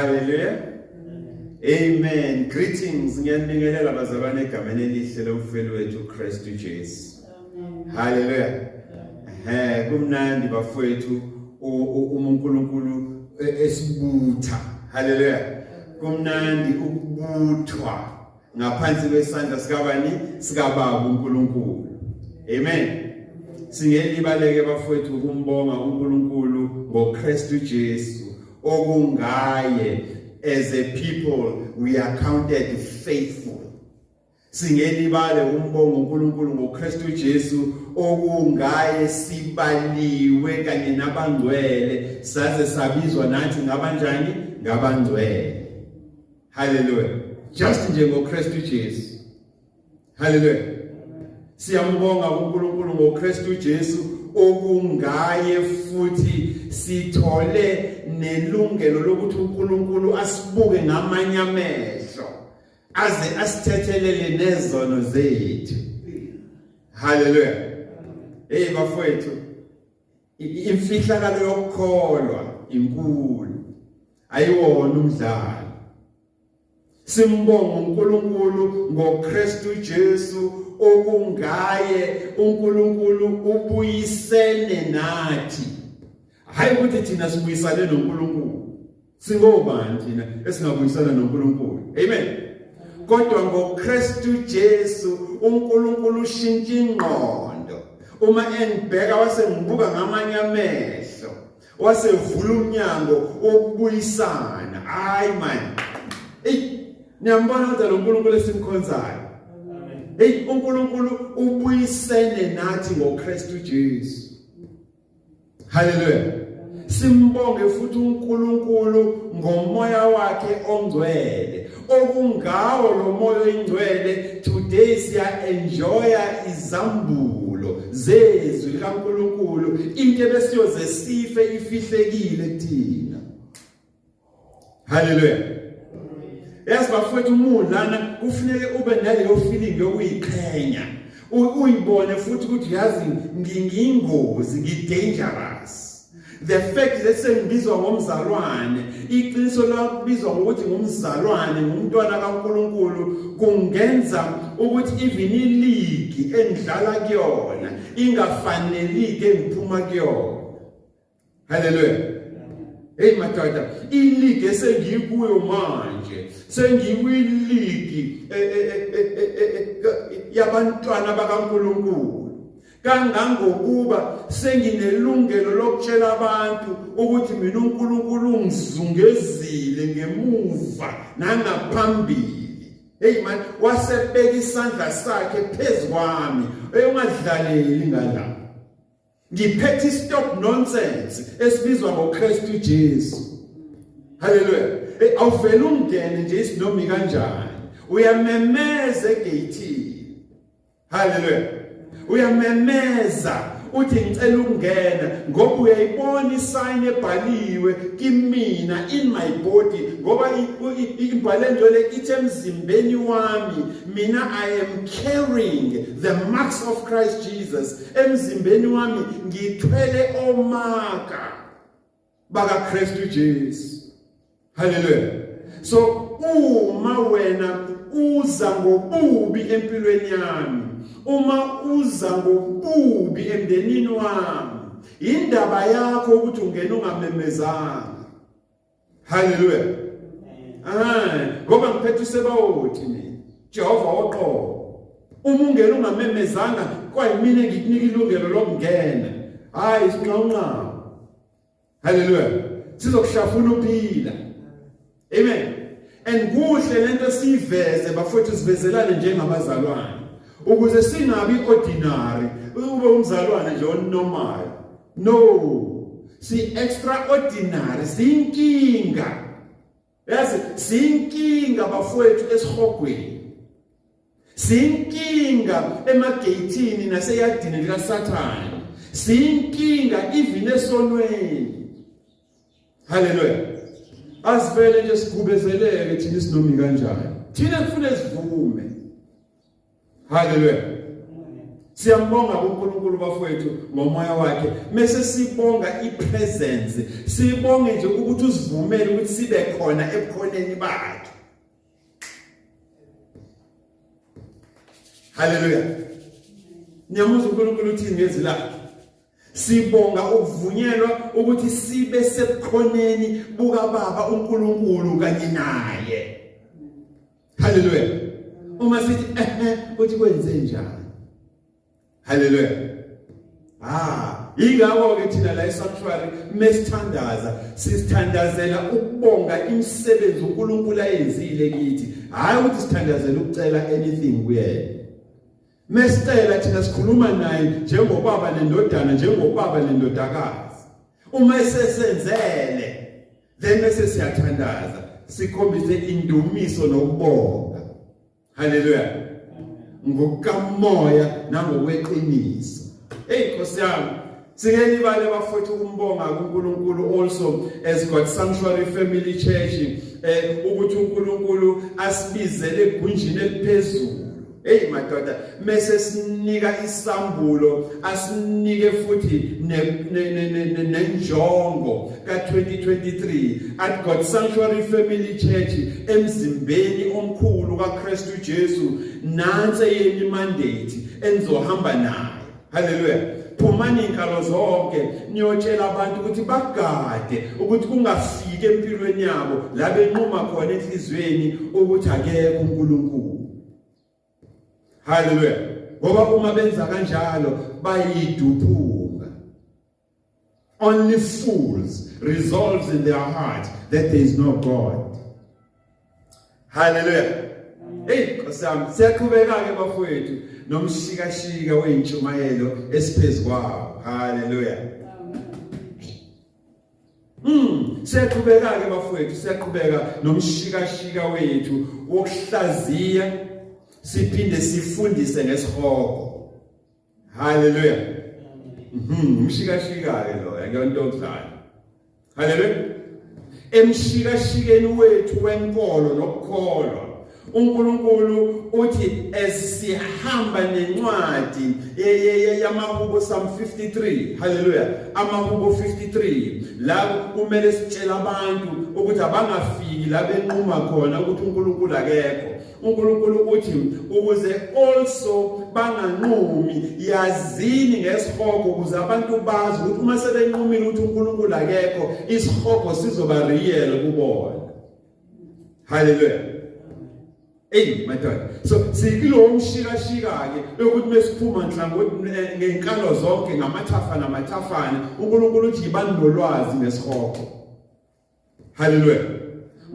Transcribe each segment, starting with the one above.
Hallelujah. Amen. Greetings. Ngiyanibingelela bazalwane egameni elihle lomfeli wethu uKristu Jesu. Hallelujah. Eh kumnandi bafowethu uma uNkulunkulu esibutha. Hallelujah. Kumnandi ukubuthwa ngaphansi kwesandla sikabani sikababa uNkulunkulu. Amen. Singelibaleke bafowethu ukumbonga uNkulunkulu ngoKristu Jesu okungaye as a people we are counted faithful. Singelibale umbongo uNkulunkulu ngoKristu Jesu okungaye sibaliwe kanye nabangcwele saze sabizwa nathi ngabanjani ngabangcwele. Hallelujah. Just nje ngoKristu Jesu. Hallelujah. Siyambonga uNkulunkulu ngoKristu Jesu okungaye futhi sithole nelungelo lokuthi uNkulunkulu asibuke ngamanye amehlo aze asithethelele nezono zethu. Hallelujah. Hey bafowethu, imfihlakalo yokukholwa inkulu. Ayiwona umdlalo. Simbonga uNkulunkulu ngoKristu Jesu okungaye uNkulunkulu ubuyisene nathi. Hayi ukuthi thina sibuyisane noNkulunkulu. Singobani thina esingabuyisana noNkulunkulu? Amen. Kodwa ngoKristu Jesu uNkulunkulu ushintsha ingqondo. Uma engibheka wase ngibuka ngamanye amehlo. Wasevula umnyango wokubuyisana. Hayi man. Ey, niyambona kodwa lo nkulunkulu esimkhonzayo. Hey, uNkulunkulu ubuyisene nathi ngoKristu Jesu. Hallelujah. Simbonge futhi uNkulunkulu ngomoya wakhe ongcwele. Okungawo lo moya oyingcwele today siya enjoya izambulo zezwi likaNkulunkulu into ebesiyoze sife ifihlekile kuthina. Hallelujah. Yazi bafowethu umuntu lana kufuneke ube naleyo feeling yokuyiqhenya. Uyibone futhi ukuthi yazi ngiyingozi, ngi-dangerous. The fact that sengibizwa ngomzalwane, iqiniso lokubizwa ngokuthi ngumzalwane, ngumntwana kaNkulunkulu kungenza ukuthi even iligi engidlala kuyona ingafanelike engiphuma kuyona. Hallelujah. Hey madoda, iligi esengikuyo manje, sengikwiligi e, e, e, yabantwana bakaNkulunkulu. Kangangokuba senginelungelo lokutshela abantu ukuthi mina uNkulunkulu ungizungezile ngemuva nangaphambili. Hey man, wasebeka isandla sakhe phezu kwami. Hey ungadlaleli ngala. Ngiphethe stop nonsense esibizwa ngoKristu Jesu. Hallelujah. Hey awuvele ungene nje isinomi kanjani. Uyamemeza egeyithini. Hallelujah. Uyamemeza uthi ngicela ukungena ngoba uyayibona isign ebhaliwe kimina in my body ngoba imbhalo engcwele ithi emzimbeni wami mina I am carrying the marks of Christ Jesus. Emzimbeni wami ngithwele omaka bakaKristu Jesu. Hallelujah. So uma wena uza ngobubi empilweni yami, uma uza ngobubi emndenini wami, indaba yakho ukuthi ungena ungamemezanga. Hallelujah. Ah, ngoba ngiphethe usebawoti mina. Jehova woqobo. Uma ungena ungamemezanga kwayimina ngikunika ilungelo lokungena. Hayi isinqawunqawu. Hallelujah. Sizokuhlafuna uphila. Amen. And kuhle lento siyiveze bafowethu sivezelane njengabazalwane ukuze singabi ordinary ube umzalwane nje onormal. No. Si extraordinary, siyinkinga. Yazi siyinkinga bafowethu esihogweni. Siyinkinga emageyithini naseyadini likaSathane. Siyinkinga even esonweni. Hallelujah. Asivele nje sigubezeleke thina isinomi kanjani. Thina kufune sivume. Hallelujah. Siyambonga uNkulunkulu bafowethu ngomoya wakhe, mase sibonga ipresence, sibonge nje ukuthi usivumele ukuthi sibe khona ebukhoneni bakhe. Haleluya. Niyamuzwa uNkulunkulu uthini ngezwi lakhe? Sibonga ukuvunyelwa ukuthi sibe sebukhoneni bukaBaba uNkulunkulu kanye naye. Haleluya. Uma sithi ehe uthi kwenze njani? Haleluya. Ah, ingakho ke thina la esanctuary mesithandaza sisithandazela ukubonga imisebenzi uNkulunkulu ayenzile kithi, hayi ukuthi sithandazela ukucela anything kuyena. Mesicela thina sikhuluma naye njengobaba nendodana, njengobaba nendodakazi. Uma esesenzele then bese siyathandaza sikhombise indumiso nokubonga. Haleluya. Ngokukamoya nangokweqiniso. Hey Nkosi yami, sike nibale bafowethu ukumbonga kuNkulunkulu also as God Sanctuary Family Church, ukuthi uNkulunkulu asibizele egunjini eliphezulu. Hey madoda, mese sinika isambulo, asinike futhi nenjongo ka-2023 at God Sanctuary Family Church emzimbeni omkhulu kaKristu Jesu. Nansi yeni mandate enizohamba nayo. Haleluya. Phumani inkalo zonke niyotshela abantu ukuthi bagade ukuthi kungafiki empilweni yabo la benquma khona enhliziyweni ukuthi akekho uNkulunkulu. Haleluya. Ngoba uma benza kanjalo bayiduphunga. Only fools resolves in their heart that there is no God. Hallelujah. Hey Nkosi yami, siyaqhubeka ke bafowethu nomshikashika weintshumayelo esiphezulu kwawo. Hallelujah. Siyaqhubeka ke bafowethu, siyaqhubeka nomshikashika wethu wokuhlaziya siphinde sifundise ngesihogo. Hallelujah. Umshikashika ke lo, akuyonto okudlala. Hallelujah. Emshikashikeni wethu wenkolo nokukholwa, uNkulunkulu uthi esihamba nencwadi yamaHubo, Psalm 53. Hallelujah. AmaHubo 53 la kumele sitshele abantu ukuthi abangafiki la benquma khona ukuthi uNkulunkulu akekho. uNkulunkulu uthi ukuze also banganqumi, yazini ngesihogo, ukuze abantu bazi ukuthi uma sebenqumile ukuthi uNkulunkulu akekho, isihogo sizoba real kubona. Hallelujah. Ey madoda, so sikulowo mshikashika ke yokuthi mesiphuma nhlangothi ngenkalo zonke, ngamathafa namathafana, uNkulunkulu uthi yibani nolwazi ngesihogo. Haleluya.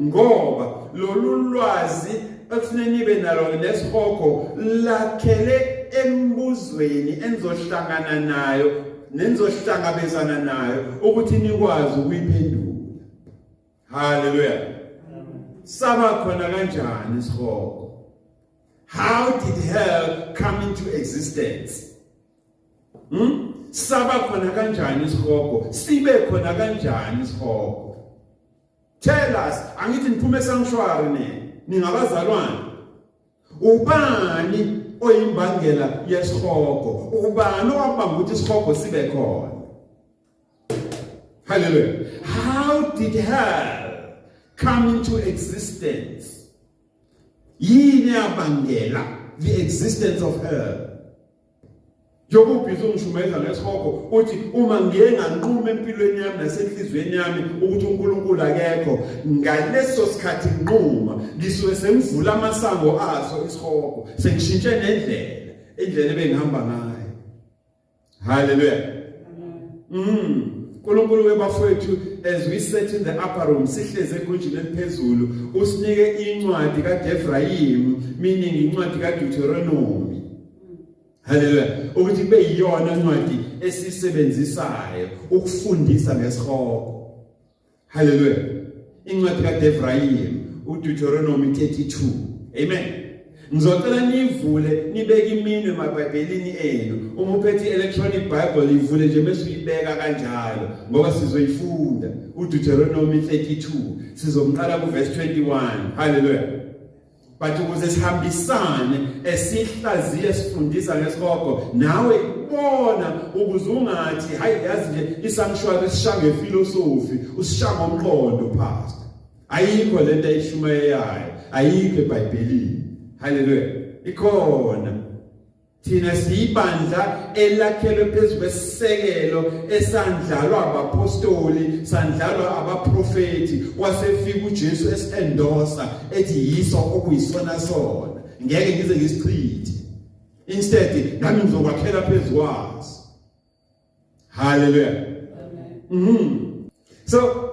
Ngoba lolu lwazi ekufanele nibe nalo nesihogo lakhele embuzweni enizohlangana nayo nenizohlangabezana nayo ukuthi nikwazi ukuyiphendula. Haleluya. Saba khona kanjani isihogo? How did hell come into existence? Saba khona kanjani isihogo? Sibe khona kanjani isihogo? Tell us, angithi niphume sanctuary ne? Ningabazalwane. Ubani oyimbangela yesihogo? Ubani owabanga ukuthi isihogo sibe khona? Hallelujah. How did hell come into existence? Yini yabangela the existence of hell? Njengoba ubhizi ungishumayeza ngesihogo, uthi uma ngiye nganquma empilweni yami nasenhliziyweni yami ukuthi uNkulunkulu akekho, ngaleso sikhathi nginquma ngisuke sengivula amasango aso isihogo, sengishintshe nendlela, indlela ebengihamba ngayo. Hallelujah. uNkulunkulu webafowethu, as we sat in the upper room, sihleze egunjini eliphezulu, usinike incwadi kaDevrayim, meaning incwadi kaDeuteronomy. Hallelujah. Ukuthi kube yiyona incwadi esisebenzisayo ukufundisa ngesihogo. Hallelujah. Incwadi kaDevrayim, uDeuteronomy 32. Amen. Ngizocela nivule nibeke iminwe emaBhayibhelini enu. Uma uphethe i-electronic Bible ivule nje bese uyibeka kanjalo ngoba sizoyifunda uDeuteronomy 32. Sizomqala kuverse 21. Hallelujah. But ukuze sihambisane esihlaziye sifundisa ngesihogo nawe bona ukuze ungathi hayi yazi nje isanctuary sisha ngefilosofi usisha ngomqondo pastor. Ayikho lento ayishumayelayo, ayikho eBhayibhelini. Haleluya. Ikhona. Thina siyibandla elakhelwe phezu kwesisekelo esandlalwa abapostoli, sandlalwa abaprofeti, wasefika uJesu esendosa ethi yiso okuyisona sona. Ngeke ngize ngisichithe. Instead nami ngizokwakhela phezu kwaso. Hallelujah. Amen. So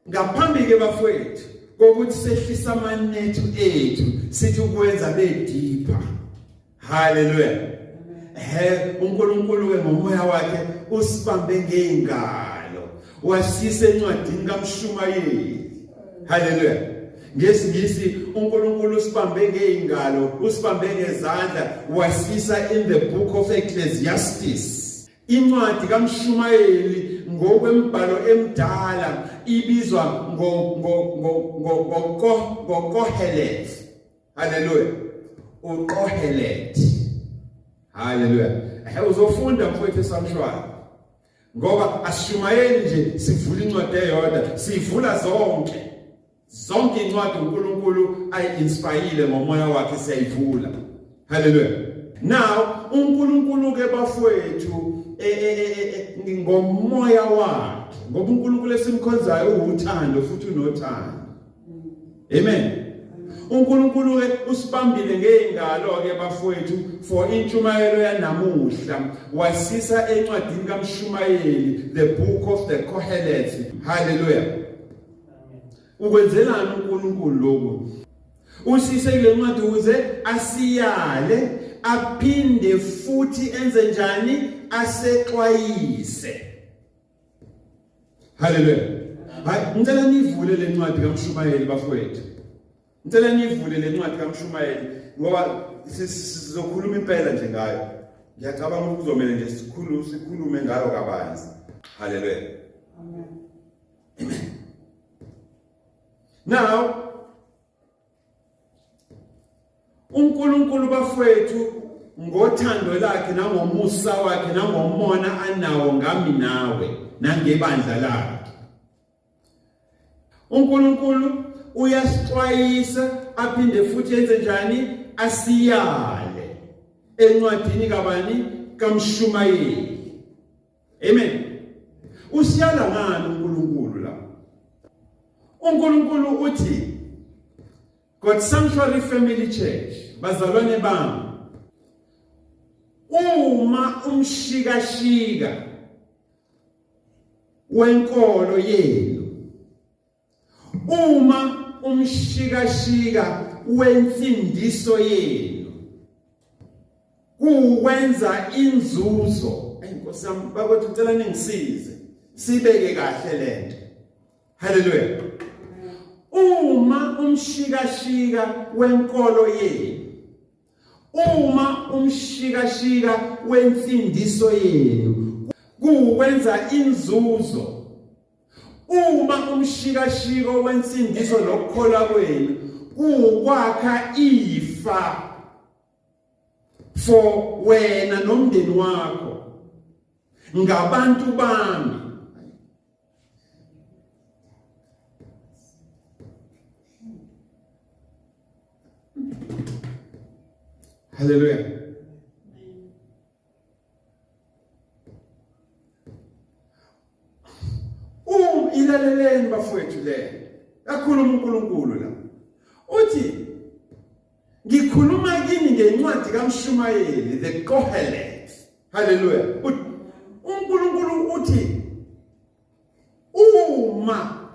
ngaphambi ke bafowethu kokuthi sehlisa amanethu ethu sithi ukwenza bedipha. Hallelujah. He uNkulunkulu ke ngomoya wakhe usibambe ngeingalo wasisa encwadini kaMshumayeli. Hallelujah. NgesiNgisi uNkulunkulu usibambe ngeingalo, usibambe ngezandla wasisa in the book of Ecclesiastes. Incwadi kaMshumayeli ngokwembhalo emdala ibizwa ngo ngo ngo ngo ngoKohelet. Haleluya. UQohelet. Haleluya. Uzofunda mfowethu esamshwayo. Ngoba asishumayeli nje sivula incwadi eyodwa, sivula zonke. Zonke incwadi uNkulunkulu ayi-inspire ngomoya wakhe siyayivula. Haleluya. Now uNkulunkulu ke bafowethu e, e, e, ngomoya wakhe ngoba uNkulunkulu esimkhonzayo uwuthando futhi unothando. Amen. uNkulunkulu ke usibambile ngeingalo ke bafowethu for intshumayelo yanamuhla wasisa encwadini kaMshumayeli the book of the Kohelet. Hallelujah. Ukwenzelani uNkulunkulu lokhu? Usise kule ncwadi ukuze asiyale aphinde futhi enze njani asexwayise. Haleluya. Hayi ngicela nivule le ncwadi kaMshumayeli bafowethu. Ngicela nivule le ncwadi kaMshumayeli ngoba sizokhuluma impela nje ngayo. Ngiyacabanga ukuthi kuzomele nje sikhulu sikhulume ngayo kabanzi. Haleluya. Amen. Amen. Now uNkulunkulu bafowethu ngothando lakhe nangomusa wakhe nangomona anawo ngami nawe nangebandla lakhe uNkulunkulu uyasixwayisa aphinde futhi enze njani asiyale encwadini kabani kaMshumayeli. Amen. Usiyala ngani uNkulunkulu la? uNkulunkulu uthi God Sanctuary Family Church, bazalwane bami, uma umshikashika wenkolo yenu Uma umshikashika wensindiso yenu kuwenza inzuzo, ayi Nkosi yami bakwethu ngicela ningisize sibeke kahle lento. Haleluya. Uma umshikashika wenkolo yenu uma umshikashika wensindiso yenu kuwenza inzuzo Uma umshikashiko wensindiso nokukholwa kwenu kuwukwakha ifa for wena nomndeni wakho ngabantu bami. Hallelujah. Um ilaleleni bafowethu le. Yakhuluma uNkulunkulu la. Uthi ngikhuluma kini ngencwadi kaMshumayeli the Kohelet. Hallelujah. UNkulunkulu uthi uma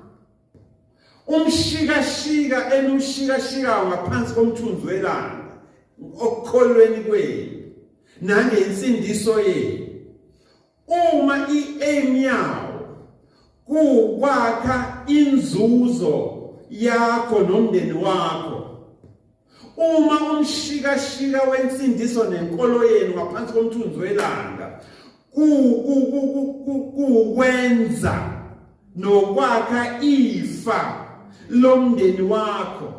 umshikashika enushikashika ngaphansi komthunzi welanga okukholweni kwenu nangensindiso yenu uma i-aim yawo kukwakha inzuzo yakho nomndeni wakho uma umshikashika wensindiso nenkolo yenu ngaphansi komthunzi welanga kuwenza nokwakha ifa lomndeni wakho.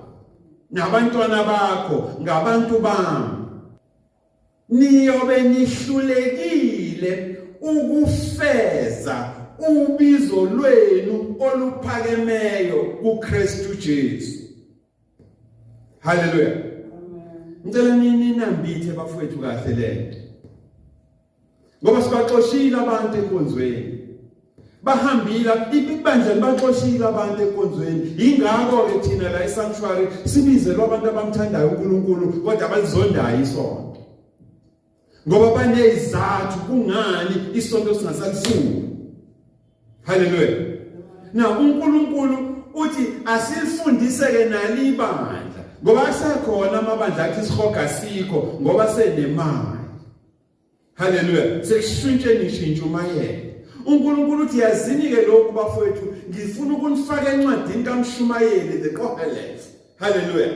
Nabantwana bakho ngabantu bami. Niyobe nihlulekile ukufeza ubizo lwenu oluphakemeyo kuKristu Jesu. Haleluya. Ngicela ninambithe bafowethu kahle lento. Ngoba sibaxoshile abantu enkonzweni. Bahambile ibandla libaxoshile abantu enkonzweni. Yingakho ke thina la esanctuary sibizelwa abantu abamthandayo uNkulunkulu kodwa abalizondayo isonto. Ngoba banezizathu kungani isonto singasalifuni. Haleluya. Now uNkulunkulu uthi asilifundise ke nali ibandla ngoba asekhona amabandla athi isihoga sikho ngoba senemali. Haleluya. Sekushintshe nishintsha umayela. uNkulunkulu uthi yazini ke lokhu bafowethu ngifuna ukunifaka encwadini kaMshumayeli the Qoheleth. Haleluya.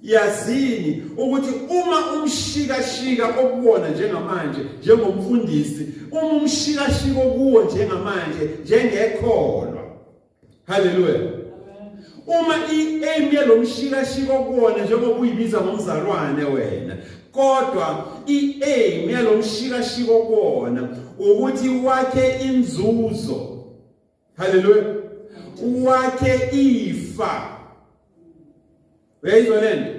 Yazini ukuthi uma umshikashika okuwona njengamanje njengomfundisi, uma umshikashika okuwo njengamanje njengekholwa. Haleluya. Uma i-aim yalomshikashika okuwona njengoba uyibiza ngomzalwane wena, kodwa i-aim yalomshikashika okuwona ukuthi wakhe inzuzo. Haleluya. Wakhe ifa. Uyayizwa lento?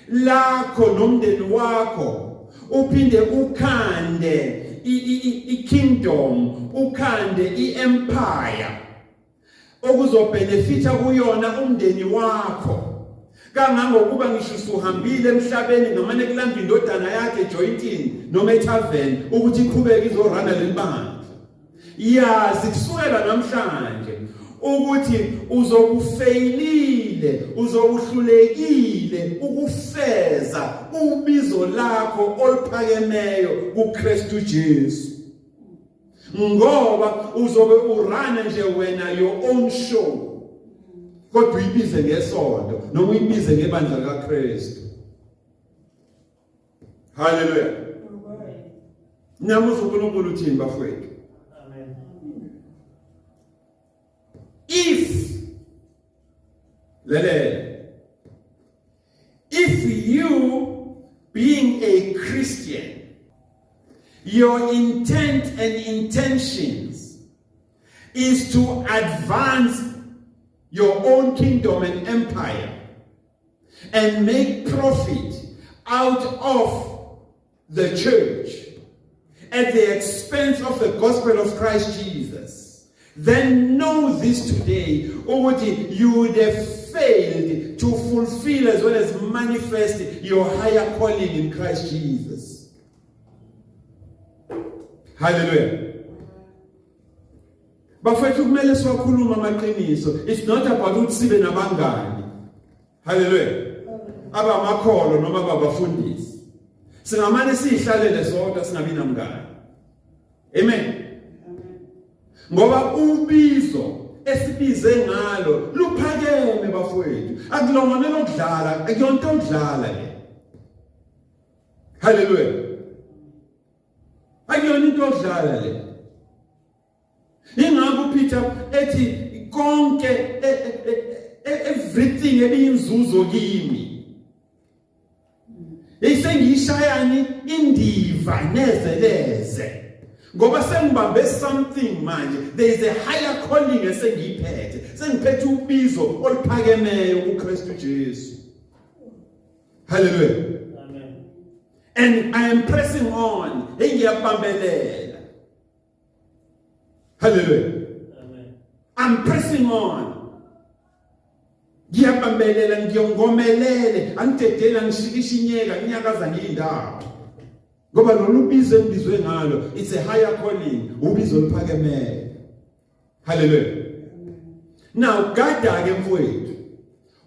Lakho nomndeni wakho uphinde ukhande i-kingdom, ukhande i-empire okuzobhenefitha kuyona umndeni wakho. Kangangokuba ngisho usuhambile emhlabeni ngamane kulanda indodana yakhe ejoyintini noma ethaveni ukuthi iqhubeke izorana leli bandla. Yazi kusukela namhlanje ukuthi uzokufeyilile, uzokuhlulekile ukufeza ubizo lakho oluphakemeyo kuKristu Jesu. Ngoba uzobe urana nje wena your own show. Kodwa uyibize ngesonto noma uyibize ngebandla likaKristu. Haleluya. Niyamuzwa uNkulunkulu uthini bafowethu? Amen. If lele if you being a Christian your intent and intentions is to advance your own kingdom and empire and make profit out of the church at the expense of the gospel of Christ Jesus, then know this today, ukuthi you would have failed to fulfill as well as manifest your higher calling in Christ Jesus. Hallelujah. Bafethu kumele siwakhuluma amaqiniso. It's not about ukuthi sibe nabangani. Haleluya. Abamakholo noma ababafundisi. Singamane sihlalele sodwa singabi namngani. Amen. Ngoba ubizo esibize ngalo luphakeme bafowethu. Akulongona lokudlala, akuyonto yokudlala le. Haleluya. Akuyona into yokudlala le. Ingakho uPeter ethi konke e, e, e, everything ebiyinzuzo kimi Yayisengiyishayani indiva nezeleze ngoba sengibambe something manje there is a higher calling esengiyiphethe sengiphethe ubizo oluphakemeyo kuKristu Jesu. Hallelujah. Amen. And I am pressing on. Hey ngiyabambelela. Hallelujah. Amen. I'm pressing on. Ngiyabambelela ngiyongomelele angidedela ngishikishinyeka nginyakaza ngiyindawo. Ngoba lolu bizo engibizwe ngalo it's a higher calling, ubizo oluphakemeyo. Hallelujah. Now gada ke mfowethu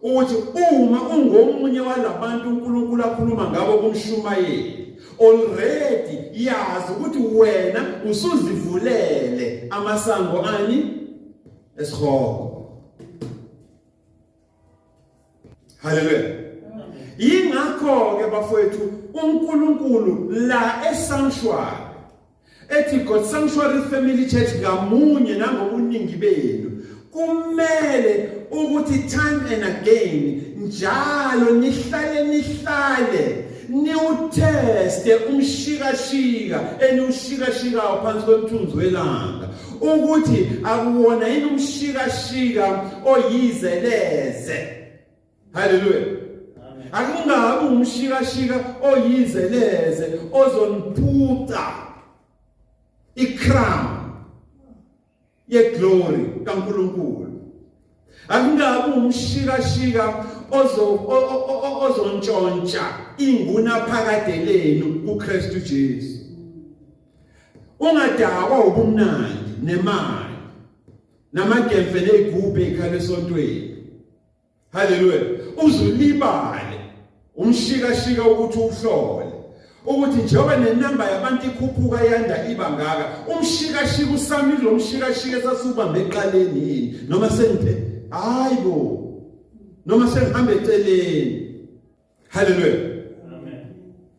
ukuthi uma ungomunye walabantu uNkulunkulu akhuluma ngabo kumshumayeli already yazi ukuthi wena usuzivulele amasango ani esihogo. Haleluya. Yingakho ke bafowethu uNkulunkulu la esanctuary ethi God Sanctuary Family Church ngamunye nangobuningi benu kumele ukuthi time and again njalo nihlale nihlale niwutheste umshikashika eniwushikashikayo phansi kwemthunzi welanga ukuthi akuwona yini umshikashika oyizeleze. Haleluya. Akungabi umshikashika oyizeleze ozoniphuca icrown yeglory kaNkuluNkulu. Akungabi umshikashika ozo ozontshontsha inguna phakade lenu kuKristu Jesu. Ungadakwa ubumnandi nemali namagemfe nezigubhu ezikhala esontweni. Haleluya. Uzulibale umshikashika ukuthi uhlole ukuthi njengoba nenamba yabantu ikhuphuka yanda iba ngaka, umshikashika usamile lo mshikashika esasubambe eqaleni yini noma sengiphe, hayibo, noma sengihambe eceleni. Haleluya. Amen.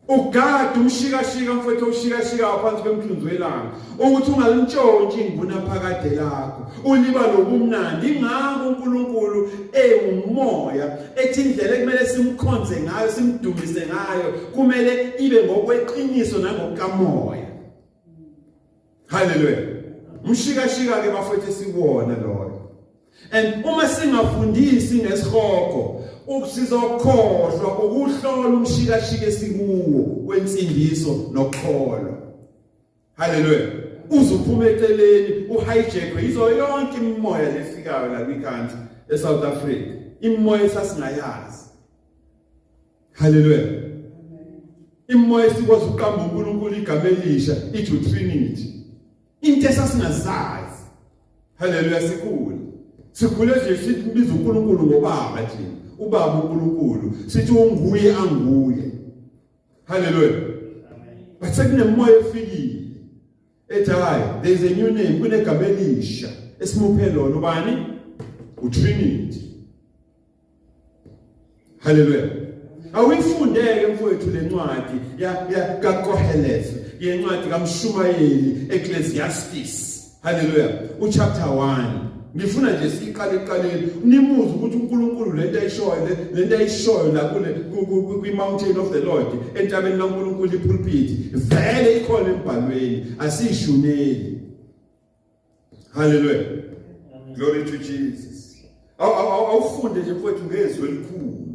Ugada umshikashika mfowethu, ushikashika phansi kwemthunzi welanga ukuthi ungalintshontshi inguna phakade lakho, uliba lobumnandi. Ingakho uNkulunkulu ewumoya ethi indlela ekumele simkhonze ngayo, simdumise ngayo, kumele ibe ngokweqiniso nangokukamoya. Haleluya. Umshikashika ke bafowethu esikuwona loyo. And uma singafundisi ngesihogo, sizokhohlwa ukuhlola umshikashika esikuwo wensindiso nokholo. Haleluya. Uzuphuma eceleni uhijackwe yizo yonke imimoya lefikayo la kwicountry eSouth Africa. Imimoya esasingayazi. Haleluya. Imimoya esikwazi ukuqamba uNkulunkulu igama elisha ithi uTrinity. Into esasingazazi. Haleluya, sikhule. Sikhule nje sibiza uNkulunkulu ngobaba thina. Ubaba uNkulunkulu sithi unguye anguye. Haleluya. But sekunemoya efikile. Ethi hayi, there is a new name, kunegama elisha esimuphe lona ubani? UTrinity. Haleluya. Awuyifundeke mfowethu lencwadi ya ya kaKoheleth, yencwadi kaMshumayeli, Ecclesiastes. Haleluya. Uchapter 1. Ngifuna nje siqale eqaleni nimuze ukuthi uNkulunkulu lento ayishoyo, lento ayishoyo la kule kwi mountain of the Lord, entabeni kaNkulunkulu, ipulpit vele ikhona embhalweni, asishuneli. Hallelujah. Glory to Jesus. Awufunde nje mfowethu ngezwi elikhulu.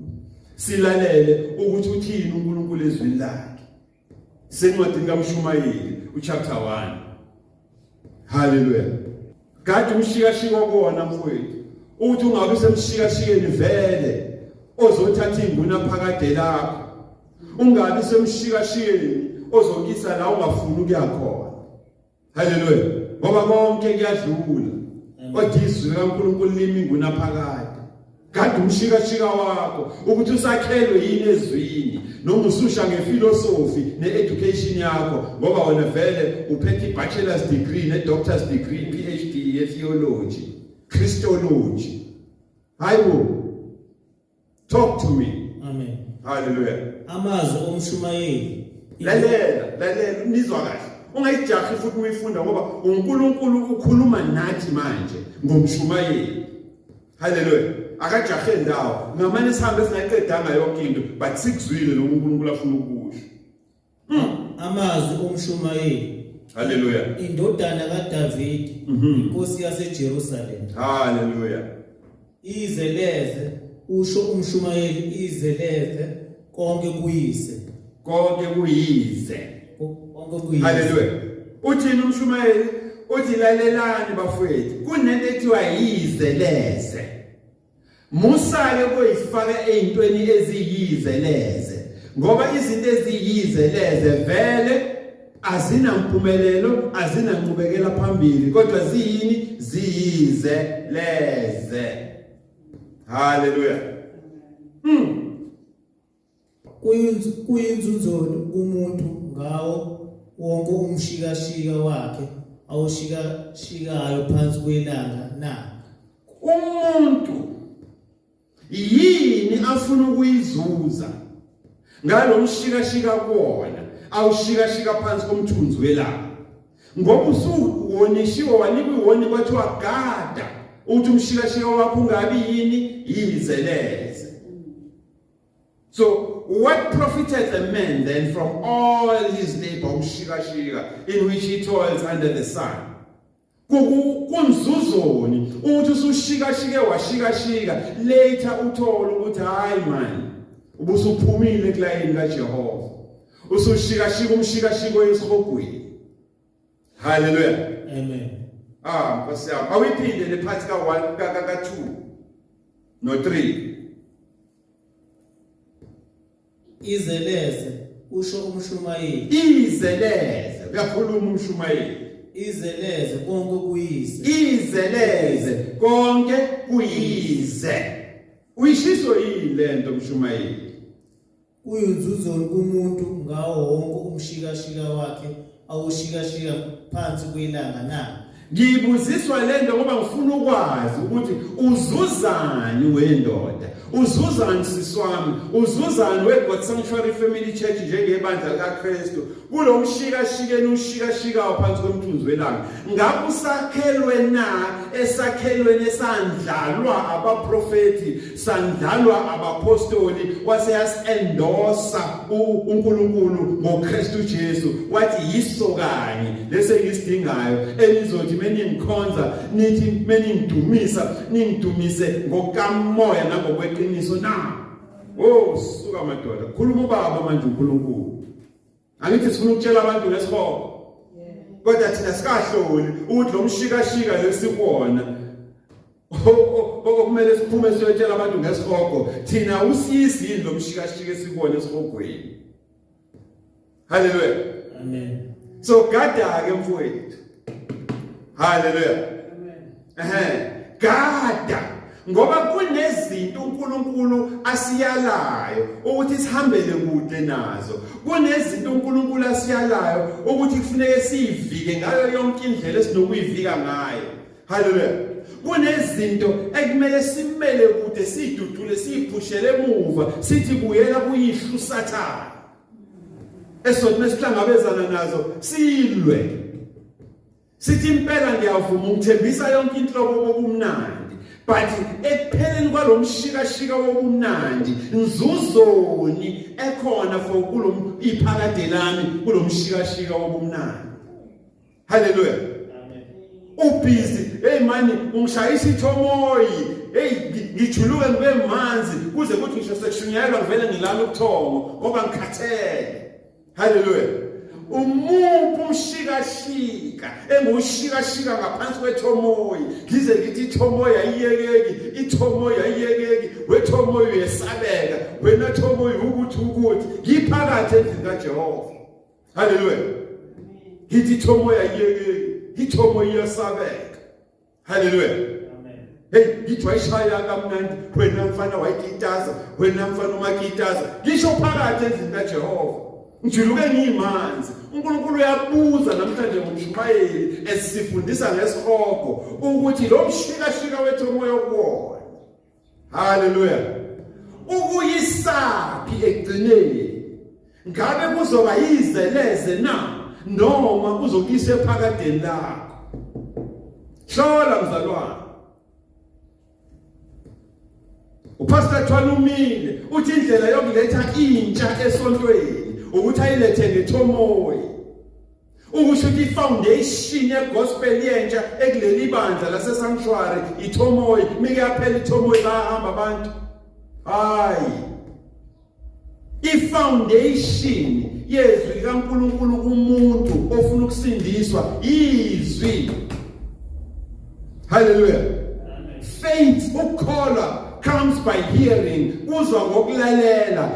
Silalele ukuthi uthini uNkulunkulu ezwini lakhe. Sencwadini kaMshumayeli uchapter 1. Hallelujah. Kade umshikashika okona mfowethu. Uthi ungabe usemshikashikeni vele ozothatha inguna phakade lakho. Ungabi semshikashikeni ozokisa la ungafuni ukuya khona. Haleluya. Ngoba konke kuyadlula. Kodwa izwi likaNkulunkulu limi ngunaphakade. Kade umshikashika wakho ukuthi usakhelwe yini ezwini noma ususha ngephilosophy needucation yakho, ngoba wena vele uphethe i-bachelor's degree ne-doctor's degree, PhD ye-theology, Christology. Hayibo. Talk to me. Amen. Hallelujah. Amazwi omshumayeli. Lalela, lalela, nizwa kahle. Ungayijahi futhi uyifunda ngoba uNkulunkulu ukhuluma nathi manje ngomshumayeli. Hallelujah. Akajahe ndawo. Ngamane sihambe singayiqedanga yonke into, but sikuzwile lokhu uNkulunkulu afuna ukukusho. Amazwi omshumayeli. Hallelujah. Indodana kaDavide, inkosi yaseJerusalem. Hallelujah. Ize leze, usho umshumayeli, ize leze, konke kuyise. Konke kuyize. Konke kuyise. Hallelujah. Uthini umshumayeli? Uthi lalelani bafowethu, kunento ethiwa yize leze. Musa-ke kuyifaka ey'ntweni eziyize leze, ngoba izinto eziyize leze vele azinampumelelo, azinanqubekela phambili, kodwa ziyini? Ziyize leze. Haleluya. Kuyinzunzoni kumuntu ngawo wonke umshikashika wakhe awushikashikayo phansi kwelanga na? Umuntu yini afuna ukuyizuza ngalo mshikashika kuwona awushikashika phansi komthunzi welanga? Ngoba usuwonishiwe, wanikwa iwoni, kwathiwa gada. Uthi umshikashika wakho ungabi yini yize leze. So what profited a man then from all his labor umshikashika in which he toils under the sun? Kunzuzoni uthi usushikashike washikashika later uthole ukuthi hayi man ubusuphumile kulayini kaJehova usushikashika umshikashiko esihogweni. Hallelujah. Amen. Ah, Nkosi yami. Awuyiphinde le part ka 1 ka ka 2 no 3. Izeleze usho umshumayeli. Izeleze uyakhuluma umshumayeli. Izeleze konke kuyize. Izeleze konke kuyize. Uyishiso yini lento mshumayeli? Kuyinzuzoni kumuntu ngawo wonke umshikashika wakhe awushikashika phansi kwelanga na? Ngibuziswa lento ngoba ngifuna ukwazi ukuthi uzuzani wendoda, uzuzani siswami, uzuzani weGod Sanctuary Family Church njengebandla likaKristu kulo mshikashikeni ushikashikayo phansi komthunzi welanga. Ngabe usakhelwe na esakhelweni esandlalwa abaprofethi sandlalwa abapostoli wase yas-endorsa uNkulunkulu ngoKristu Jesu wathi yiso kanye lese ngisidingayo enizothi meningikhonza nithi meningidumisa ningidumise ngokamoya nangokweqiniso na. Oh suka madoda, khuluma ubaba manje uNkulunkulu. Angithi sifuna ukutshela abantu ngesihogo. Kodwa thina sikahloli ukuthi lo mshikashika lesikuwona okumele siphume siyotshela abantu ngesihogo thina usiyisi yini lo mshikashika esikuwona esihogweni. Haleluya. Amen. So gada ke mfowethu. Haleluya. Amen. Ehe, gada ngoba kunezinto uNkulunkulu asiyalayo ukuthi sihambele kude nazo. Kunezinto uNkulunkulu asiyalayo ukuthi kufuneke siyivike ngayo yonke indlela esinokuyivika ngayo. Haleluya. Kunezinto ekumele simele kude sidudule siyiphushele emuva sithi buyela kuyihlu sathane. Esothi mesihlangabezana nazo silwe. Sithi impela ngiyavuma ungithembisa yonke inhlobo bobumnandi but ekupheleni kwalomshikashika wobumnandi nzuzoni ekhona for kulom iphakade lami kulomshikashika wobumnandi. Haleluya. Amen. Ubhizi hey mani ungishayisa ithomoyi hey ngijuluke ngibe manzi kuze kuthi ngisho sekushunyayelwa ngivele ngilala ubuthongo ngoba ngikhathele. Haleluya. Umuntu umshikashika engushikashika ngaphansi kwethomoyi ngize ngithi ithomoyi ayiyekeki ithomoyi ayiyekeki wethomoyi uyesabeka wena thomoyi ukuthi ukuthi ngiphakathi endlini kaJehova. Haleluya. Ngithi ithomoyi ayiyekeki ithomoyi iyasabeka. Haleluya. Amen. Hey, ngithi wayishaya kamnandi wena mfana wayikitaza, wena mfana umakitaza. Ngisho phakathi endlini kaJehova. Ngijuluke ngiyimanzi. uNkulunkulu uyabuza namhlanje ngomshumayeli esifundisa ngesihogo ukuthi lo mshikashika wethu omoya okuwona. Haleluya. Ukuyisaphi ekugcineni? Ngabe kuzoba yize leze na noma kuzokuyisa ephakadeni lakho? Hlola mzalwane. UPastor Thwala umile uthi indlela yokuletha intsha esontweni ukuthi ayilethe ngethomoyi. Ukusho ukuthi ifoundation yegospel yentsha ekuleli bandla lase sanctuary ithomoyi mike yaphela ithomoyi bayahamba abantu. Hayi. Ifoundation yezwi likaNkuluNkulu kumuntu ofuna ukusindiswa izwi. Hallelujah. Faith ukukholwa comes by hearing, kuzwa ngokulalela.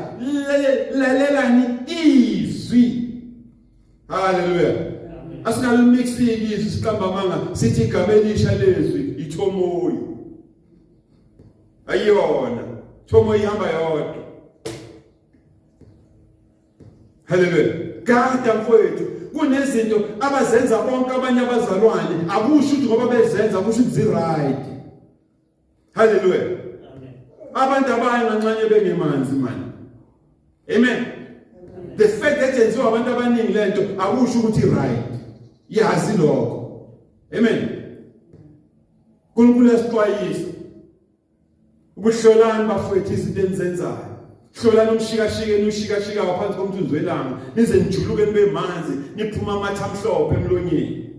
Lalelani izwi. Hallelujah. Asingalimixi izwi siqamba amanga sithi igama elisha lezwi ithomoyi. Ayiyona. Thomo ihamba yodwa. Hallelujah. Gada mfowethu kunezinto abazenza bonke abanye abazalwane akusho ukuthi ngoba bezenza kusho ukuthi zi-right. Hallelujah. Amen. Abantu abayi nganxanye bengemanzi manje. Amen. The fact that yenziwa abantu abaningi lento akusho ukuthi right. Yazi lokho. Amen. uNkulunkulu uyasixwayisa ukuhlolani bafowethu izinto enizenzayo. Hlolani umshikashika enushikashika ngaphansi komthunzi welanga, nize nijuluke nibe manzi, niphuma amathe amhlophe emlonyeni.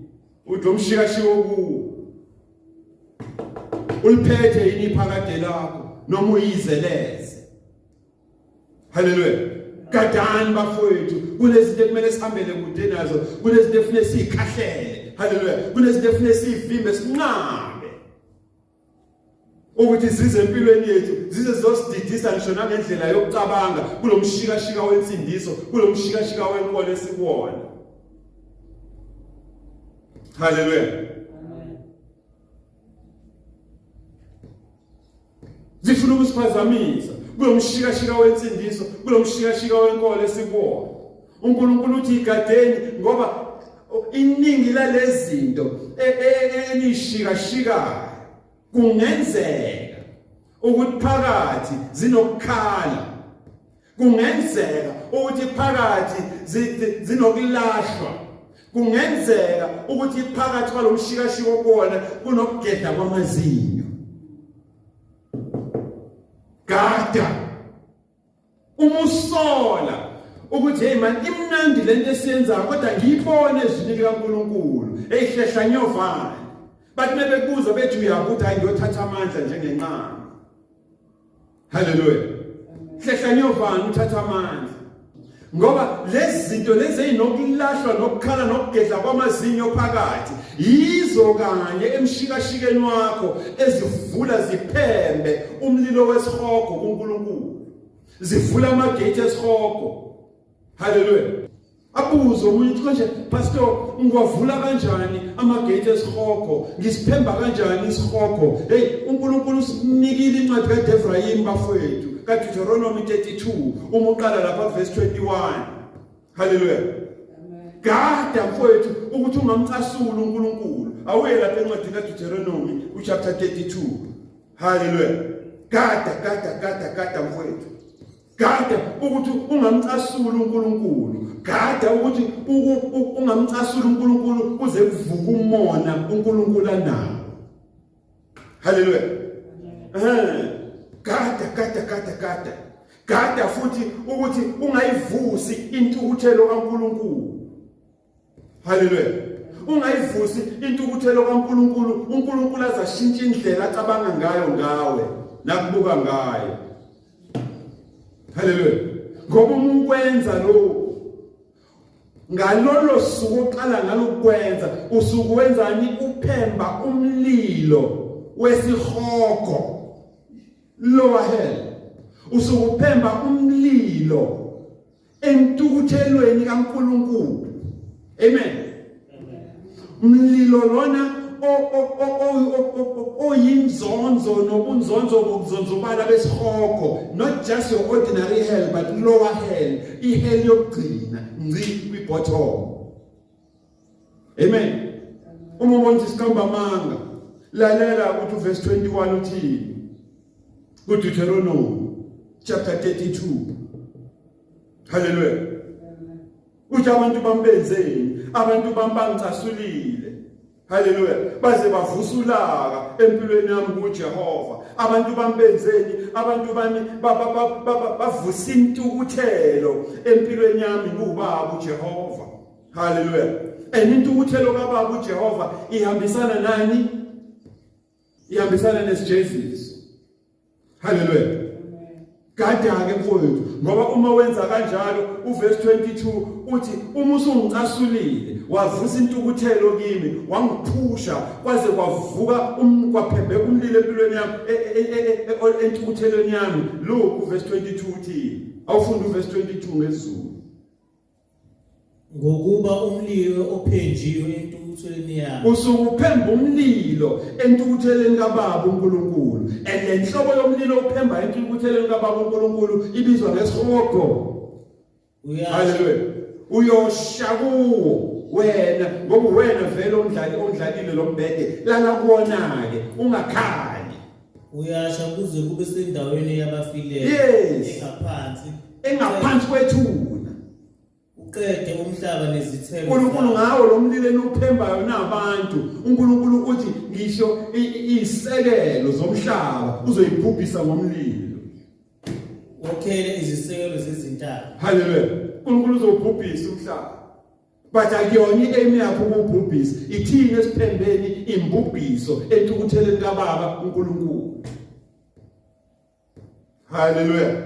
Uthi lo mshikashika okuwo uliphethe yini iphakade lakho noma uyizeleze? Haleluya. Gadani bafowethu, kunezinto ekumele sihambele kude nazo, kunezinto efuneka siyikhahlele. Haleluya. Kunezinto efuneka siyivimbe sinqabe. Ukuthi zize empilweni yethu, zize zizosididisa ngisho nangendlela yokucabanga kulomshikashika wensindiso, kulomshikashika wenkolo esikuwona. Haleluya. Amen. Zifuna ukusiphazamisa kulomshikashika wensindiso, kulomshikashika wenkolo esikuwona. uNkulunkulu uthi igadeni ngoba iningi lalezinto e, e, e, enishikashikayo kungenzeka ukuthi phakathi zinokukhala, kungenzeka ukuthi phakathi zinokulahlwa, kungenzeka ukuthi phakathi kwalomshikashiko kuwona kunokugedla kwamazinyo. Gada uma usola ukuthi hey man, imnandi lento esiyenzayo kodwa ngiyibone ezwini likaNkuluNkulu, eyihlehla nyovane. Bathi mebekubuza bethi uyabuthi, hayi ngiyothatha amandla njengenqama. Haleluya. Hlehla nyovane uthatha amandla. Ngoba lezi zinto lezi ezinokulahlwa nokukhala nokugedla kwamazinyo phakathi yizo kanye emshikashikeni wakho ezivula ziphembe umlilo wesihogo kuNkulunkulu. Zivula amagate esihogo. Haleluya. Abuze omunye uthi konje pastor, ngiwavula kanjani amagate esihogo, ngisiphemba kanjani isihogo? Hey, uNkulunkulu usinikile incwadi kaDefrayim bafowethu, kaDeuteronomy 32, uma uqala lapha verse 21. Haleluya. Gada mfowethu ukuthi ungamcasuli uNkulunkulu. Awuye lapha encwadini kaDeuteronomy uchapter 32. Haleluya. Gada, gada, gada, gada mfowethu. Gada ukuthi ungamcasuli uNkulunkulu. Gada ukuthi ungamcasuli uNkulunkulu kuze kuvuke umona uNkulunkulu anawo. Haleluya. Eh, gada, gada, gada, gada. Gada futhi ukuthi ungayivusi intukuthelo kaNkulunkulu. Haleluya. Ungayivusi intukuthelo kaNkulunkulu, uNkulunkulu azashintsha indlela acabanga ngayo ngawe nakubuka ngayo. Haleluya. Ngoba uma ukwenza lokhu ngalolo suku oqala ngalokwenza, usuku wenzani? Uphemba umlilo wesihogo, lower hell. Usukuphemba umlilo entukuthelweni kaNkulunkulu. Amen. Umlilo lona oyinzonzo nobunzonzo bokuzonzobala besihogo, not just your ordinary hell but lower hell, ihell yokugcina ngci kwi-bottom. Amen. Uma ubona ukuthi siqamba amanga, lalela ukuthi uverse 21 uthini kuDeuteronomy chapter 32. Haleluya. Uthi abantu bambenzeni? Abantu bambangicasulile. Haleluya. Baze bavusa ulaka empilweni yami kuJehova. Abantu bambenzeni? Abantu bami bavusa intukuthelo empilweni yami kuBaba uJehova. Haleluya. And intukuthelo kaBaba uJehova ihambisana nani? Ihambisana nesijeziso. Haleluya. Gada-ke mfowethu, ngoba uma wenza kanjalo, uverse 22 uthi uma usungicasulile wavusa intukuthelo kimi, wangiphusha kwaze kwavuka kwaphembeka umlilo empilweni yami, entukuthelweni yami. Look uverse 22 uthi, awufunde uverse 22 ngesiZulu. Ngokuba umlilo ophenjiwe entukuthelweni yakhe. Usukuphemba umlilo entukuthelweni kaBaba uNkulunkulu. And le nhlobo yomlilo ophemba entukuthelweni kaBaba uNkulunkulu ibizwa ngesihogo. Haleluya. Uyosha kuwo wena ngoba wena vele ondlali ondlalile lo mbhede, lala kuwona ke, ungakhali. Uyasha kuze kube sendaweni yabafileyo Yes. engaphansi Engaphansi kwethuna. Uqede umhlaba nezithelo. uNkulunkulu ngawo lo mlilo eniwuphembayo nabantu uNkulunkulu uthi ngisho izisekelo zomhlaba uzoyibhubhisa ngomlilo. Wokhele izisekelo zezintaba. Haleluya. uNkulunkulu uzobhubhisa umhlaba. But akuyona i-aim yakho ukubhubhisa. Ithini esiphembeni imbubhiso entukutheleni kaBaba uNkulunkulu. Haleluya.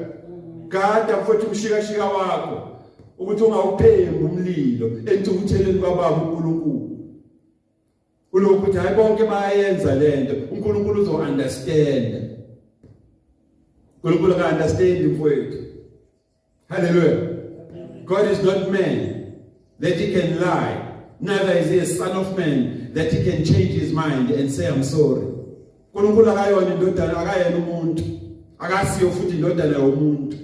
Gada mfowethu umshikashika wakho ukuthi ungawuphembi umlilo entukutheleni kaBaba uNkulunkulu. Ulokhu uthi hayi bonke bayayenza lento uNkulunkulu uzo understand. uNkulunkulu ka understand mfowethu. Hallelujah. God is not man that he can lie, neither is he a son of man that he can change his mind and say I'm sorry. uNkulunkulu akayona indodana akayena umuntu. Akasiyo futhi indodana yomuntu.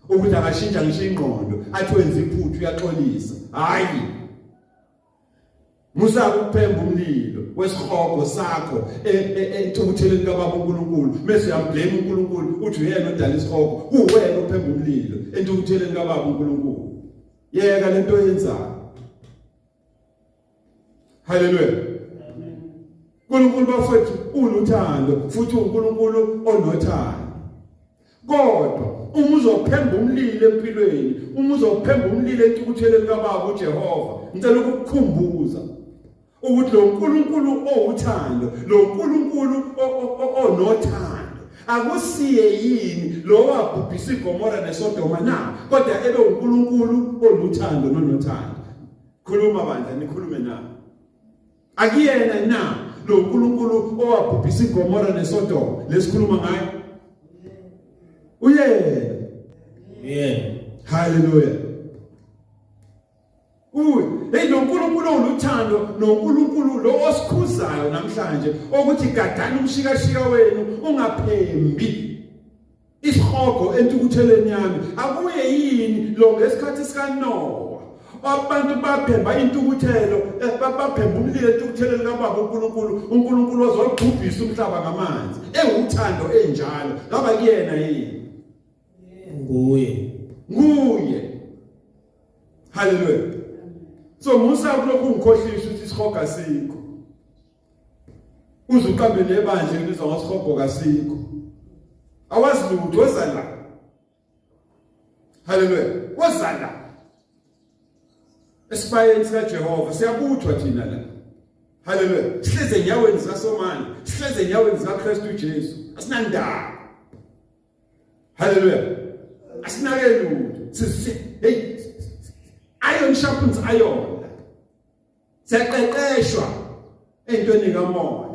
Ukuthi akashintsha ngisho ingqondo athi wenza iphuthu uyaxolisa. Hayi. Musa ukuphemba umlilo wesihogo sakho e, e, entukutheleni kaBaba uNkulunkulu bese uyamblame uNkulunkulu uthi uyena odala isihogo kuwena ophemba umlilo entukutheleni kaBaba uNkulunkulu yeka lento oyenzayo. Haleluya. uNkulunkulu bafethu uluthando futhi uNkulunkulu onothando. Kodwa uma uzophemba umlilo empilweni, uma uzophemba umlilo entukuthelweni kaBaba uJehova, ngicela ukukukhumbuza ukuthi lo nkulunkulu owuthando, lo nkulunkulu onothando akusiye yini lo wabhubhisa iGomora neSodoma na, kodwa ebe uNkulunkulu oluthando nonothando. Khuluma bandla, nikhulume na. Akuyena na lo nkulunkulu owabhubhisa iGomora neSodoma lesikhuluma ngayo? Uyena. Uyena. Hallelujah. Uy, hey lo nkulunkulu oluthando noNkulunkulu lo osikhuzayo namhlanje ukuthi gadani umshikashika wenu ungaphembi isihogo entukuthelweni yami. Akuye yini lo ngesikhathi sikaNowa abantu baphemba intukuthelo eh, baphemba umlilo entukuthelweni kaBaba uNkulunkulu, uNkulunkulu wazobhubhisa umhlaba ngamanzi ewuthando enjalo ngaba kuyena yini? Nguye. Nguye. Haleluya. So musa kulokhu ungikhohlisa ukuthi isihogo asikho. Uze uqambe nebandla elibizwa ngosihogo kasikho. Awazi lutho woza la. Haleluya. Woza la. Esibayeni sikaJehova siyabuthwa thina la. Haleluya. Sihleze enyaweni zikaSomandla, sihleze enyaweni zikaKristu Jesu. Asinandaba. Haleluya. Asinake lutho. Sisi hey iron sharpens iron. Siyaqeqeshwa entweni kamoya.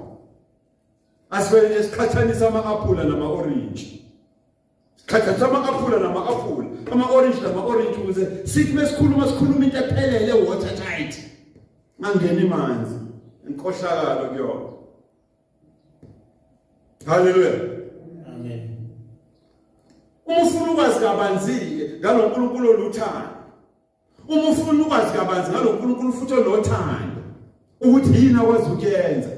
Asivele nje siqhathanisa ama-aphula nama-orange. Siqhathanisa ama-aphula nama-aphula, ama-orange nama-orange ukuze sithi mesikhuluma sikhuluma into ephelele water tight. Ngangeni manzi. Inkohlakalo kuyona. Haleluya. Amen. Uma ufuna ukwazi kabanzi ngalo nkulunkulu oluthando, uma ufuna ukwazi kabanzi ngalo nkulunkulu futhi onothando ukuthi yini akwazi ukuyenza,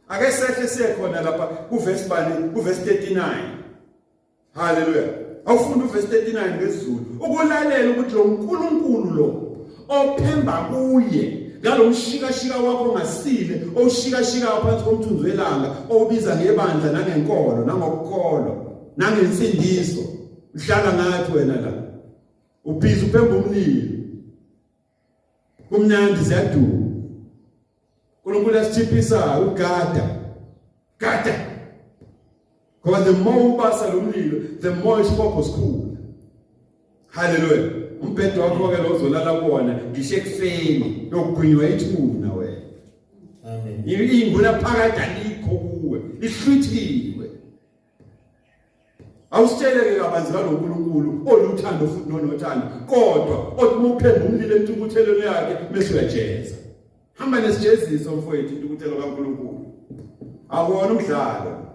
ake sehle siye khona lapha kuverse bani, kuverse 39. Haleluya. Awufunda uverse 39 ngesiZulu ukulalela ukuthi lo nkulunkulu lo ophemba kuye ngalo mshikashika wakho ongasile owushikashika phansi komthunzi welanga owubiza ngebandla nangenkolo nangokukholwa nangensindiso udlala ngathi wena la ubhizi uphemba umlilo kumnandi ziyaduma uNkulunkulu asithiphisa ugada gada ngoba the more ubasa lo mlilo the more isihogo sikhula. Haleluya. Umbhedo wakho ke lo uzolala kuwona ngisho ekufeni yokugwinywa ithuna wena. Amen. Inguna phakade alikho kuwe, ihlwithiwe. Awusitsheleke kabanzi ngaloNkulunkulu oluthando futhi nonothando kodwa othi uma uphemba umlilo entukuthelweni yakhe bese uyajeza. Hamba nesijeziso mfowethu intukuthelo kaNkulunkulu. Akuwona umdlalo.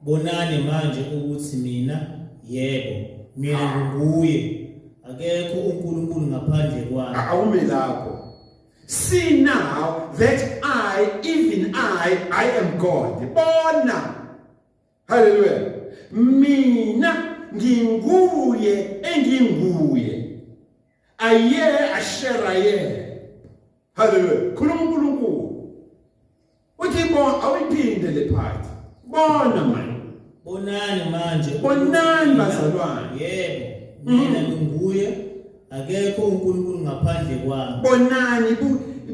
Bonani manje ukuthi mina, yebo, mina nginguye, akekho uNkulunkulu ngaphandle kwami. Awume lapho. See now that I, even I am God. Bona. Hallelujah. Mina nginguye enginguye. Aye asheraye. Haleluya. Khuluma uNkulunkulu. Uthi bo awuyiphinde le part. Bona manje. Bonani manje. Bonani bazalwane. Yebo. Mina nginguye akekho uNkulunkulu ngaphandle kwami. Bonani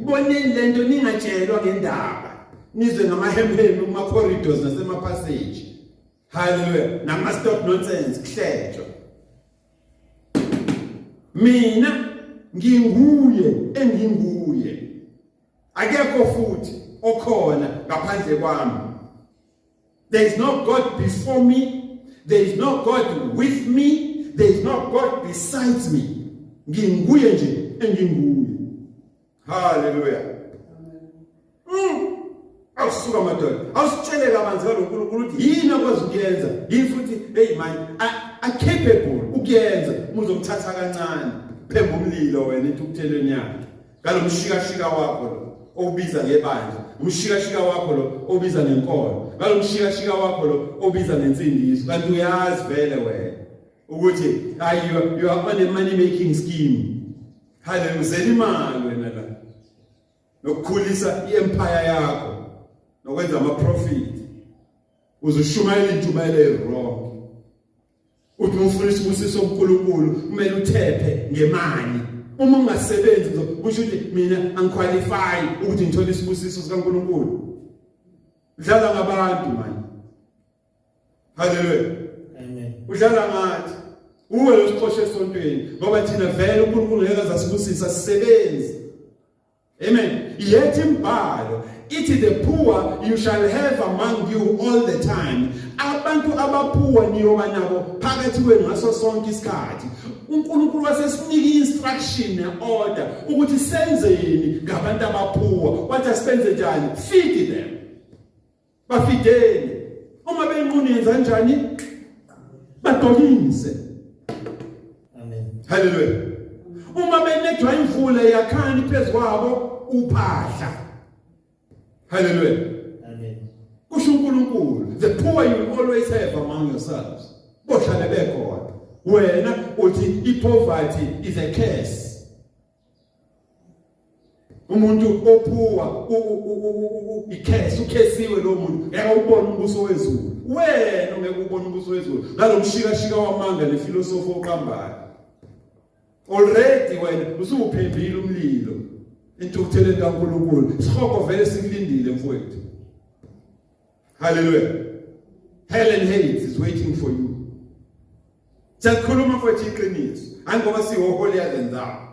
boneni lento ningatshelwa ngendaba. Nizwe ngamahemhemu kuma corridors nasema passage. Hallelujah. Nama stop nonsense kuhletshwa. Mina nginguye enginguye. Akekho futhi okhona ngaphandle kwami. There is no God before me, there is no God with me, there is no God besides me. Nginguye nje enginguye. Hallelujah. Awusuka madoda. Awusitshele kabanzi ngaloNkulunkulu ukuthi yini akwazi ukuyenza. Yini futhi hey man, I capable ukuyenza. Uzomthatha kancane. Phemba umlilo wena entukuthelweni yakhe. Ngalomshikashika wakho lo owubiza ngebandla, umshikashika wakho lo obiza ngenkolo, ngalomshikashika wakho lo obiza ngensindiso. Kanti uyazi vele wena ukuthi hayi you are on a money making scheme. Hallelujah, uzela imali wena la. Nokukhulisa iempire yakho nokwenza ama profit. Uzushumayela intshumayelo ewrong. Uthi ufuna isibusiso kuNkulunkulu kumele uthephe ngemali. Uma ungasebenzi kusho ukuthi mina angiqualify ukuthi ngithole isibusiso sikaNkulunkulu. Udlala ngabantu manje. Haleluya. Amen. Udlala ngathi. Uwe losixoshe esontweni ngoba thina vele uNkulunkulu ngeke azasibusisa sisebenzi. Amen. Yet imbhalo ithi the poor you shall have among you all the time. Abantu abapoor niyoba nabo phakathi kwenu ngaso sonke isikhathi. uNkulunkulu wasesinika instruction neorder ukuthi senzeni ngabantu abapoor. Wathi asibenze njani? Feed them. Bafideni. Uma benqunu yenza kanjani? Badokise. Amen. Hallelujah. Uma benethwa imvula yakhani phezukwabo uphahla. Hallelujah. Amen. Kusho uNkulunkulu, the poor you will always have among yourselves. Bohlale bekhona. Wena uthi ipoverty is a curse. Umuntu ophuwa ikhesi ukhesiwe lo muntu ngeke ubone umbuso wezulu. Wena ngeke ubone umbuso wezulu ngalomshikashika wamanga nefilosofi oqambayo. Already wena usuwuphembile umlilo entukuthelweni kaNkulunkulu. Isihogo vele sikulindile mfowethu. Hallelujah. Hell and hate is waiting for you. Siyakhuluma mfowethu iqiniso. Hayi ngoba siwoholier than thou.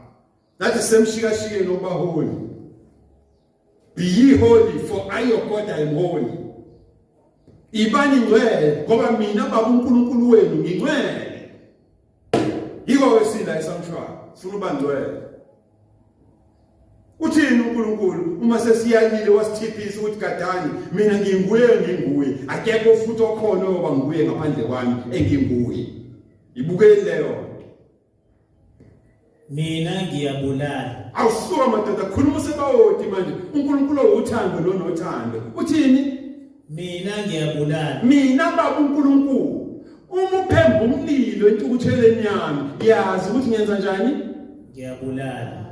Nathi semshikashikeni obaholi. Be ye holy for I your God I am holy. Ibani ngcwele ngoba mina baba uNkulunkulu wenu ngingcwele. Yiko wesila esamshwayo sifuna uba ngcwele. Uthini uNkulunkulu uma sesiyalile wasithiphisa ukuthi gadani mina nginguye nginguye akekho futhi okhona oyoba nguye ngaphandle kwami enginguye. Ibukeli leyo. Mina ngiyabulala. Awusuka madoda khuluma usebawoti manje uNkulunkulu uwuthando lo nothando. Uthini? Mina ngiyabulala. Mina baba uNkulunkulu uma uphemba umlilo entukuthelweni yami yazi ukuthi ngenza njani? Ngiyabulala.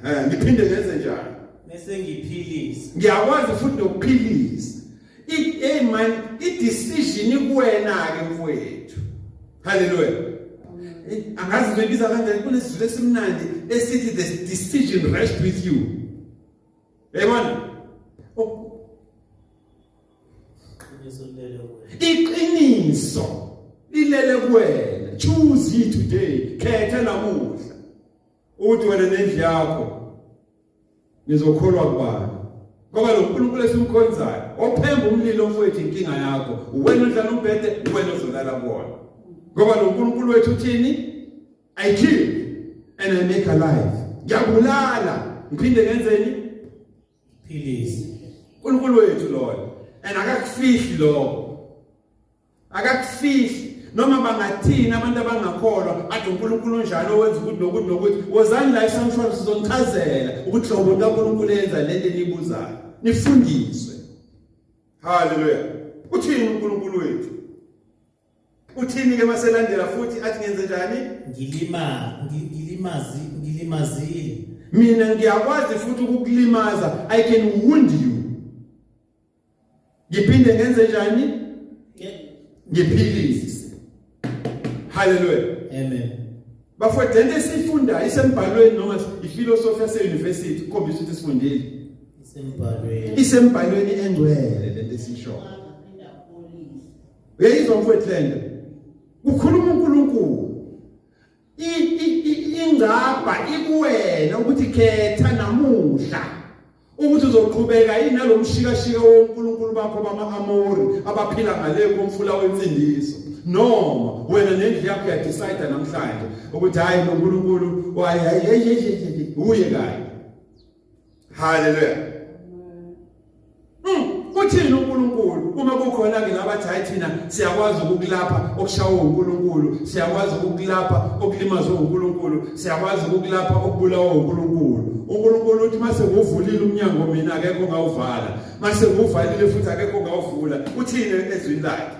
Eh ngiphinde ngenze njani? Bese ngiphilisa. Ngiyakwazi futhi nokuphilisa. Hey man, i decision kuwena ke mfowethu. Hallelujah. Angazi ngizoyibiza kanjani kunesizulu esimnandi esithi the decision rest with you. Yayibona? Iqiniso lilele kuwena. Choose ye today. Khetha namuhla. Uthi wena nendlu yakho nizokholwa kubani? Ngoba lo nkulunkulu esimkhonzayo ophemba umlilo mfowethu inkinga yakho. Wena odlala umbhede, wena ozolala kuwona. Ngoba lo nkulunkulu wethu uthini? I kill and I make alive. Ngiyabulala ngiphinde ngenzeni? Philisa. uNkulunkulu wethu loyo. And akakufihli lokho. Akakufihli noma bangathini abantu abangakholwa athi uNkulunkulu unjalo owenza ukuthi nokuthi nokuthi wozani la esanctuary sizonichazela ukuthi hlobo kaNkulunkulu yenza lento enibuzayo nifundiswe. Hallelujah. Uthini uNkulunkulu wethu? Uthini ke maselandela futhi athi ngenze njani? Ngilima ngilimazi ngilimazile. Mina ngiyakwazi futhi ukukulimaza. I can wound you. Ngiphinde ngenze njani? Ngiphilise. Hallelujah. Amen. Bafowethu lento esiyifundayo isembhalweni noma ifilosofi yase-university kukhombisa ukuthi sifundile. Isembhalweni. Isembhalweni engcwele lento esiyishoyo. Uyayizwa mfowethu lento? Kukhuluma uNkulunkulu. Ingcabha ikuwena ukuthi khetha namuhla ukuthi uzoqhubeka yini nalomshikashika wonkulunkulu bakho bama-Amori abaphila ngale komfula wensindiso noma wena nendlu yakho uyadecide namhlanje ukuthi hayi lo nkulunkulu hayi uye kanye. Haleluya. Uthini uNkulunkulu uma kukhona ke labathi hayi thina siyakwazi ukukulapha okushawa uNkulunkulu, siyakwazi ukukulapha okulimazwe uNkulunkulu, siyakwazi ukukulapha okubulawa uNkulunkulu. uNkulunkulu uthi mase nguvulile umnyango mina akekho ongawuvala, mase nguvalile futhi akekho ongawuvula. Uthini ezwini lakhe?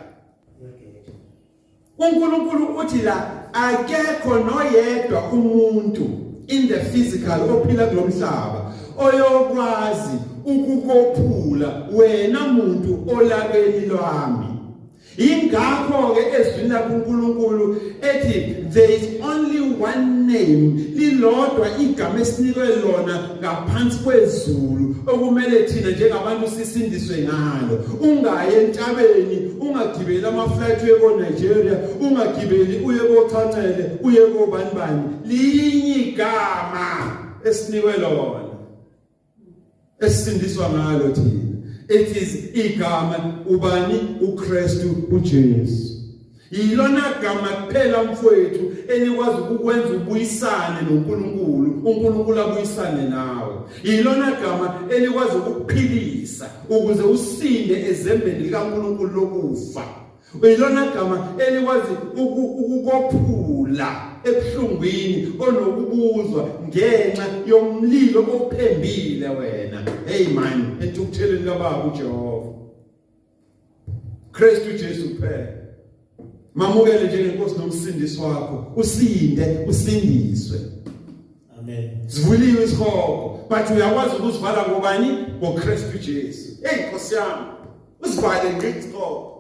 uNkulunkulu uthi la akekho noyedwa umuntu in the physical ophila kulomhlaba oyokwazi ukukophula wena muntu olakeni lwami. Ingakho ke ezwini lakuNkulunkulu ethi there is only one name, lilodwa igama esinikwe lona ngaphansi kwezulu okumele thina njengabantu sisindiswe ngalo. Ungayi entabeni, ungagibeli ama-flight uye ko-Nigeria, ungagibeli uye koChancele, uye kobani bani. Linye igama esinikwe lona esisindiswa ngalo thina. It is igama ubani? uKristu uJesu. Yilona gama kuphela mfowethu elikwazi ukukwenza ubuyisane noNkulunkulu, uNkulunkulu abuyisane nawe. Yilona gama elikwazi ukukuphilisa ukuze usinde ezembeni likaNkulunkulu lokufa. Yilona gama elikwazi ukukophula ebuhlungwini onokubuzwa ngenxa yomlilo ophembile wena. Hey man, entukuthelweni kaBaba uJehova. Kristu Jesu kuphela. Mamukele njengenkosi nomsindisi wakho, usinde, usindiswe. Amen. Sivuliwe isihogo, but uyakwazi ukusivala ngobani? NgoKristu Jesu. Hey Nkosi yami, usivale ngqi isihogo.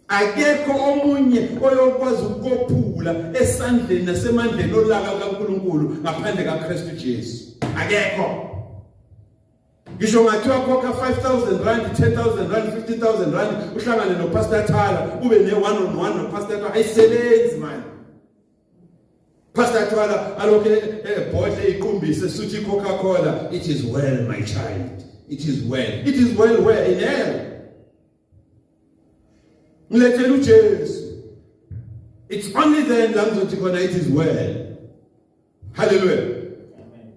Akekho omunye oyokwazi ukukophula esandleni nasemandleni olaka kaNkuluNkulu ngaphandle kaKristu Jesu. Akekho. Ngisho ngathiwa khokha 5000 rand, 10000 rand, 15000 rand uhlangane noPastor Thala ube ne one on one noPastor Thala, ayisebenzi manje. Pastor Thwala alokhu ebhodle iqumbise suthi Coca-Cola, it is well my child, it is well. It is well where? In hell. Ngilethela uJesu. It's only then la ngizothi khona it is well. Hallelujah.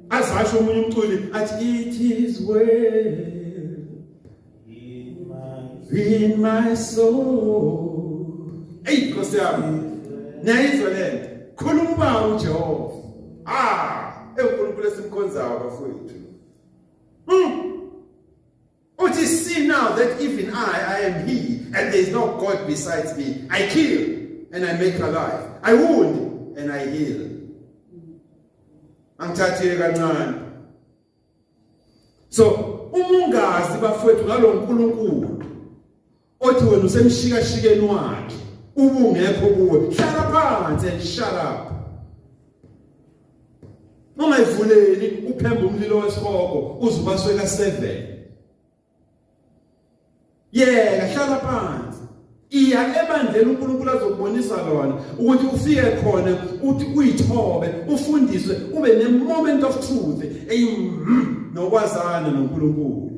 Azasho omunye umculi athi it is well in my soul. Hey Nkosi yami. Niyayizwa lento. Khuluma ubaba uJehova. Ah, eNkulunkulu esimkhonzayo bafowethu. Uthi see now that even I am he, and there is no God besides me. I kill and I make alive. I wound and I heal. Angithathile kancane. So uma ungazi bafowethu ngalo nkulunkulu othi wena usemshikashikeni wakhe ubungekho kuwe, hlala phansi and shut up. Ungayivuleli uphembe umlilo wesihogo uzubaswe ka7. Yeka, hlala phansi. Iya ebandleni uNkulunkulu azokubonisa lona ukuthi ufike khona uthi uyithobe, ufundiswe, ube ne moment of truth nokwazana noNkulunkulu.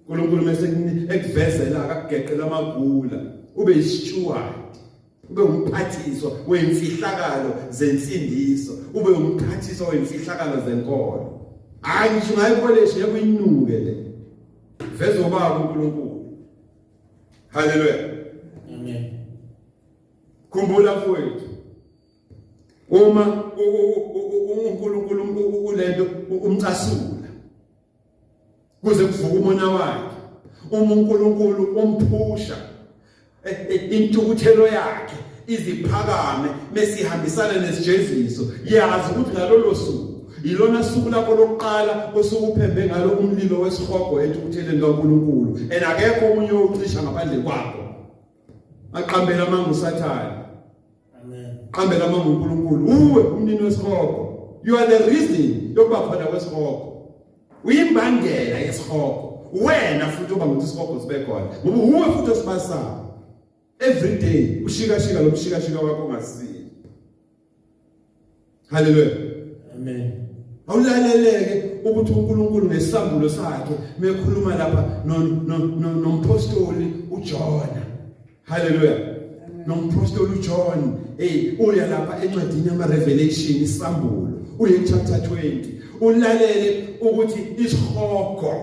uNkulunkulu mase ekuvezela akakugeqela amagula, ube isitshwali, ube umphathiswa wemfihlakalo zensindiso, ube umphathiswa wemfihlakalo zenkolo. Hayi ngisho ungayikoleshi ngeke uyinuke le. Veza ubaba uNkulunkulu. Haleluya. Amen. Khumbula mfowethu, uma uNkulunkulu ulento umcasula kuze kuvuke umona wakhe, uma uNkulunkulu umphusha eh, eh, intukuthelo yakhe iziphakame mesihambisana nesijeziso. Yazi ukuthi ngalolo suku ilona suku lakho lokuqala osuke uphembe ngalo umlilo wesihogo entukuthelweni kaNkulunkulu, and akekho omunye ocisha ngaphandle kwakho. Aqambela amanga uSathane. Amen. Qambela amanga uNkulunkulu. Uwe umnini wesihogo. You are the reason yokuba khona kwesihogo. Uyimbangela yesihogo. Wena futhi oba ukuthi isihogo sibe khona. Ngoba uwe futhi osibasayo. Every day ushikashika lo mshikashika wakho ongasile. Haleluya. Amen. Awulaleleke ukuthi uNkulunkulu ngesambulo sakhe mekhuluma lapha no no nompostoli uJona. Haleluya. Nompostoli uJohn, hey uya lapha encwadini yama Revelation isambulo, uye chapter 20. Ulalele ukuthi isihogo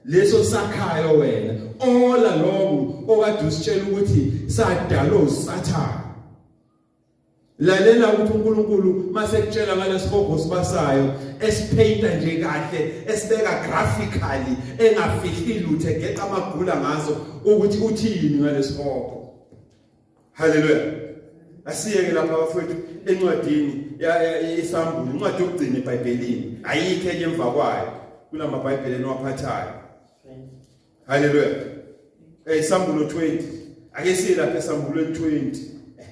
leso sakhayo wena all along okade usitshela ukuthi sadalwa uSathane. Lalela ukuthi uNkulunkulu masekutshela ngalesihogo sibasayo esipainta nje kahle esibeka graphically engafihli lutho egeqa amagula ngaso ukuthi uthini ngalesihogo. Haleluya. Asiyeke lapha bafowethu encwadini yesambulo, incwadi yokugcina eBhayibhelini. Ayikho enye emva kwayo kulamaBhayibheli eniwaphathayo. Haleluya. Eh isambulo 20. Ake siye lapha esambulweni 20.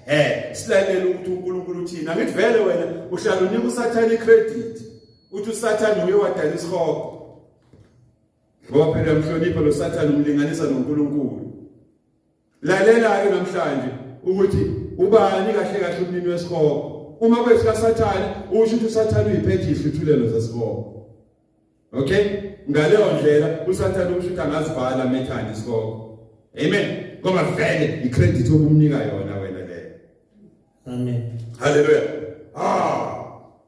Eh silalele ukuthi uNkulunkulu uthini. Angithi vele wena uhlala unika uSathane icredit. Uthi uSathane uye wadala isihogo. Ngoba phela uyamhlonipha lo Sathane umlinganisa noNkulunkulu. Lalela ke namhlanje ukuthi ubani kahle kahle umnini wesihogo. Uma kwesikaSathane usho ukuthi uSathane uyiphethe ihluthulelo zesihogo. Okay? Ngaleyo ndlela uSathane usho ukuthi angazivala methandi isihogo. Amen. Ngoba vele icredit obumnika yona wena leyo. Amen. Hallelujah. Ah.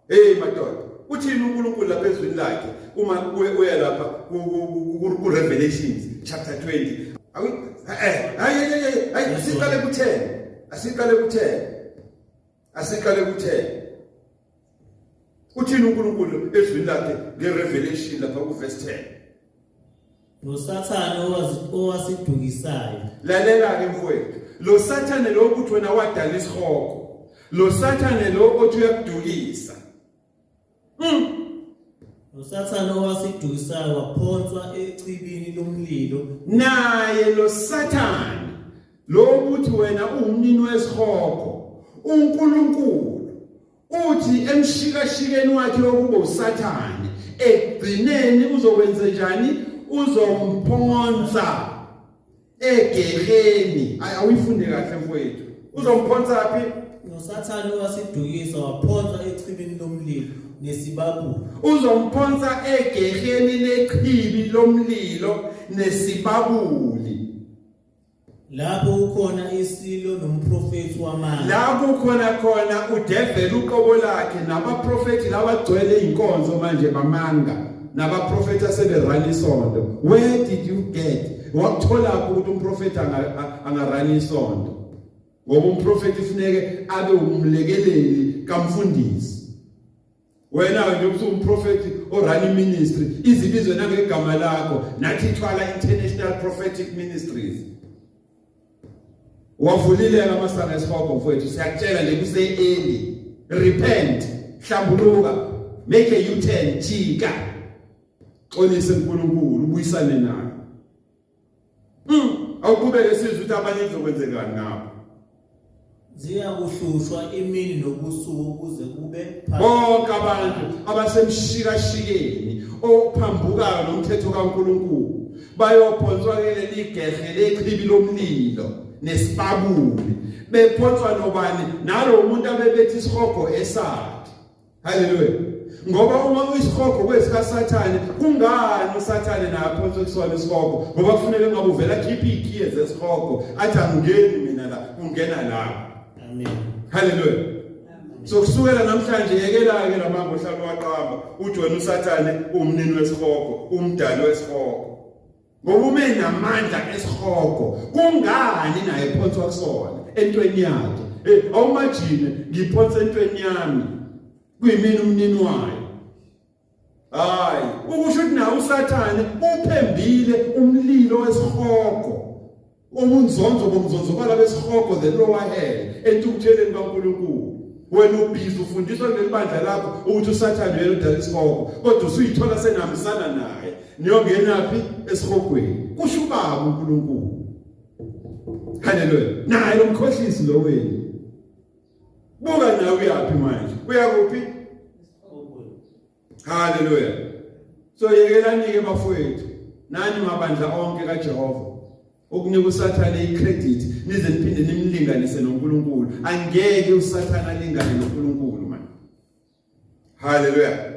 Hey madoda. Uthini uNkulunkulu lapha ezwini lakhe uma uya lapha ku Revelations chapter 20. Awu eh hayi hayi hayi asiqale ku 10. Asiqale ku 10. Asiqale ku 10. Uthini uNkulunkulu ezwini lakhe ngerevelation lapha ku verse 10? NoSathane owasidukisayo. Lalela ke mfowethu. Lo Sathane lo ukuthi wena wadala isihogo. Lo Sathane lo othi uyakudukisa. NoSathane owasidukisayo waphonswa echibini lomlilo. Naye lo Sathane lo ukuthi wena uwumnini wesihogo. uNkulunkulu uthi emshikashikeni wakhe wokuba uSathane ekugcineni uzokwenze njani? Uzomphonsa egeheni. Awuyifunde kahle mfowethu. Uzomphonsa phi? NoSathane wasidukisa waphonswa echibini lomlilo nesibabuli. Uzomphonsa egeheni lechibi lomlilo nesibabuli. Lapho kukhona isilo nomprofethi wamanga. La kukhona khona udeveli uqobo lakhe nabaprofethi labagcwele inkonzo manje bamanga nabaprofethi aseberana isonto. Where did you get? Wakuthola ukuthi umprofethi angarana isonto? Ngoba umprofethi funeke abe umlekeleli kamfundisi. Wena nje usumprofeti orun ministry izibizwe nangegama lakho nathi thwala International Prophetic Ministries. Wavulile amasango esihogo mfowethu, siyakutshela nje kuse early. Repent, hlambuluka, make a U-turn, jika. Xolise uNkulunkulu, ubuyisane naye. Awuqhubeke sizwe ukuthi abanye kuzokwenzekani ngabo. Ziyakuhlushwa imini nobusuku kuze kube bonke abantu abasemshikashikeni ophambukayo nomthetho kaNkulunkulu bayophonswa ke leli gehe lechibi lomlilo nesibabuli bephonswa nobani nalo muntu abebethi isihogo esakhe. Haleluya. Ngoba uma uyisihogo kwesikaSathane, kungani uSathane naye aphonswe kusona isihogo? Ngoba kufuneka ngabe uvela khipha izikhiye zesihogo, athi angingeni mina la, kungena la. Amen. Haleluya. So kusukela namhlanje yekela ke lamanga ohlala waqamba, uthi wena uSathane umnini wesihogo, umdali wesihogo. Ngoba ume namandla esihogo, kungani naye phonswa kusona entweni yakhe? Eh awumajine ngiphonsa entweni yami. Kuyimina umnini wayo. Hayi, ukusho ukuthi nawe uSathane uphembile umlilo wesihogo. Ubunzonzo bomzonzobala besihogo, the lower hell, entukutheleni kaNkulunkulu. Wena ubhizi ufundiswa kuleli bandla lakho ukuthi uSathane uyena odala isihogo, kodwa usuyithola senihambisana naye, niyongenaphi esihogweni? Kusho ubaba uNkulunkulu. Haleluya. Naye lo mkhohlisi lo wenu. Buka nawe uyaphi manje? Uyakuphi? Haleluya. So yekelani ke bafowethu, nani mabandla onke kaJehova ukunika uSathane icredit nize niphinde nimlinganise noNkulunkulu. Angeke uSathane alingane noNkulunkulu man. Haleluya.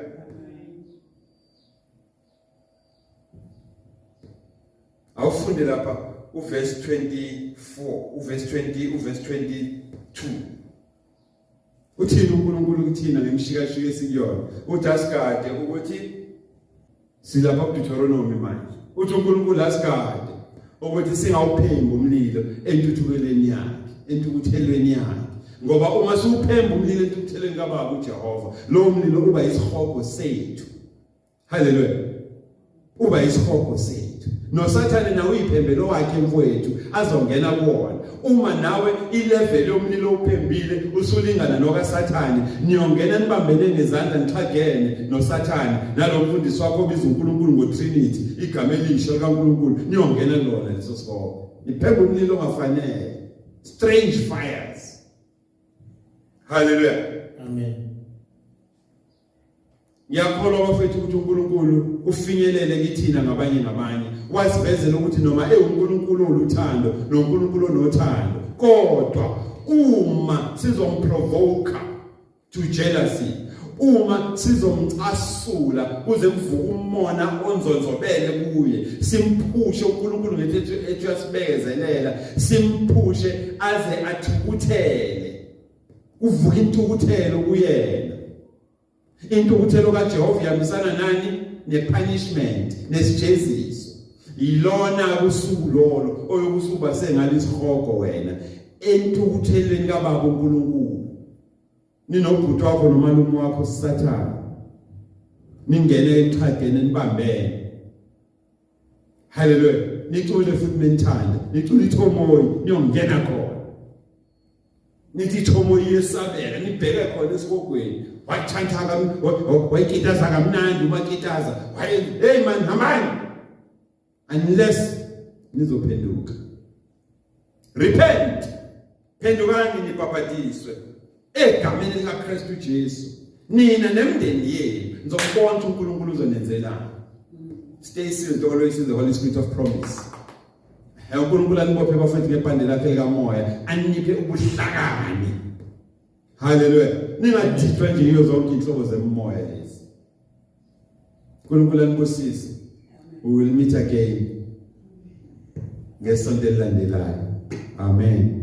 Awufunde lapha uverse 24, uverse 20, uverse 22. Uthini uNkulunkulu kuthina ngemshikashika esikuyona? Uthi asigade ukuthi silapha kuDeuteronomy manje. Uthi uNkulunkulu asigade ukuthi singawuphembi umlilo entuthukelweni yakhe, entukuthelweni yakhe. Ngoba uma siwuphemba umlilo entukuthelweni kaBaba uJehova, lowo mlilo uba isihogo sethu. Haleluya. Uba isihogo sethu. NoSathane nawe uyiphembelo wakhe mfowethu azongena kuwona. Uma nawe ilevel yomlilo uphembile usulingana nokaSathane, niyongena nibambene ngezandla nixhagene noSathane nalo mfundisi wakho obiza uNkulunkulu ngoTrinity, igama elisha likaNkulunkulu, niyongena kulona leso sihogo. Niphembe umlilo ongafanele. Strange fires. Hallelujah. Amen. Ngiyakholwa bafethu ukuthi uNkulunkulu ufinyelele kithina ngabanye ngabanye, wasivezela ukuthi noma ewuNkulunkulu oluthando noNkulunkulu onothando, kodwa uma sizomprovoka to jealousy, uma sizomcasula kuze kuvuke umona onzonzobele kuye, simphushe uNkulunkulu ngethi ethu yasibekezelela, simphushe aze athukuthele, kuvuka intukuthelo kuyena. Intukuthelo kaJehova ihambisana nani? Nepunishment, nesijeziso. Yilona usuku lolo oyokusuba sengale isihogo wena entukuthelweni kaBaba uNkulunkulu. Ninobhuti wakho nomalume wakho Sathane. Ningene exhageni nibambene. Haleluya. Nicule futhi menithanda. Nicule ithomoyi niyongena khona. Nithi ithomoyi iyesabeka nibheke khona esihogweni. Wachantha wayikitaza kamnandi umakitaza. Waye hey man hambani. Unless nizophenduka. Repent. Phendukani nibhabhadiswe egameni likaKristu Jesu. Nina nemndeni yenu nizokubona ukuthi uNkulunkulu uzonenzelani. Stay sealed always in the Holy Spirit of promise. UNkulunkulu anibophe bafethu ngebhande lakhe likamoya, aniphe ubuhlakani. Haleluya. Ningadidwa nje yiyo zonke inhlobo zemoya lezi. uNkulunkulu anibusise. We will meet again ngesonto elilandelayo. Amen.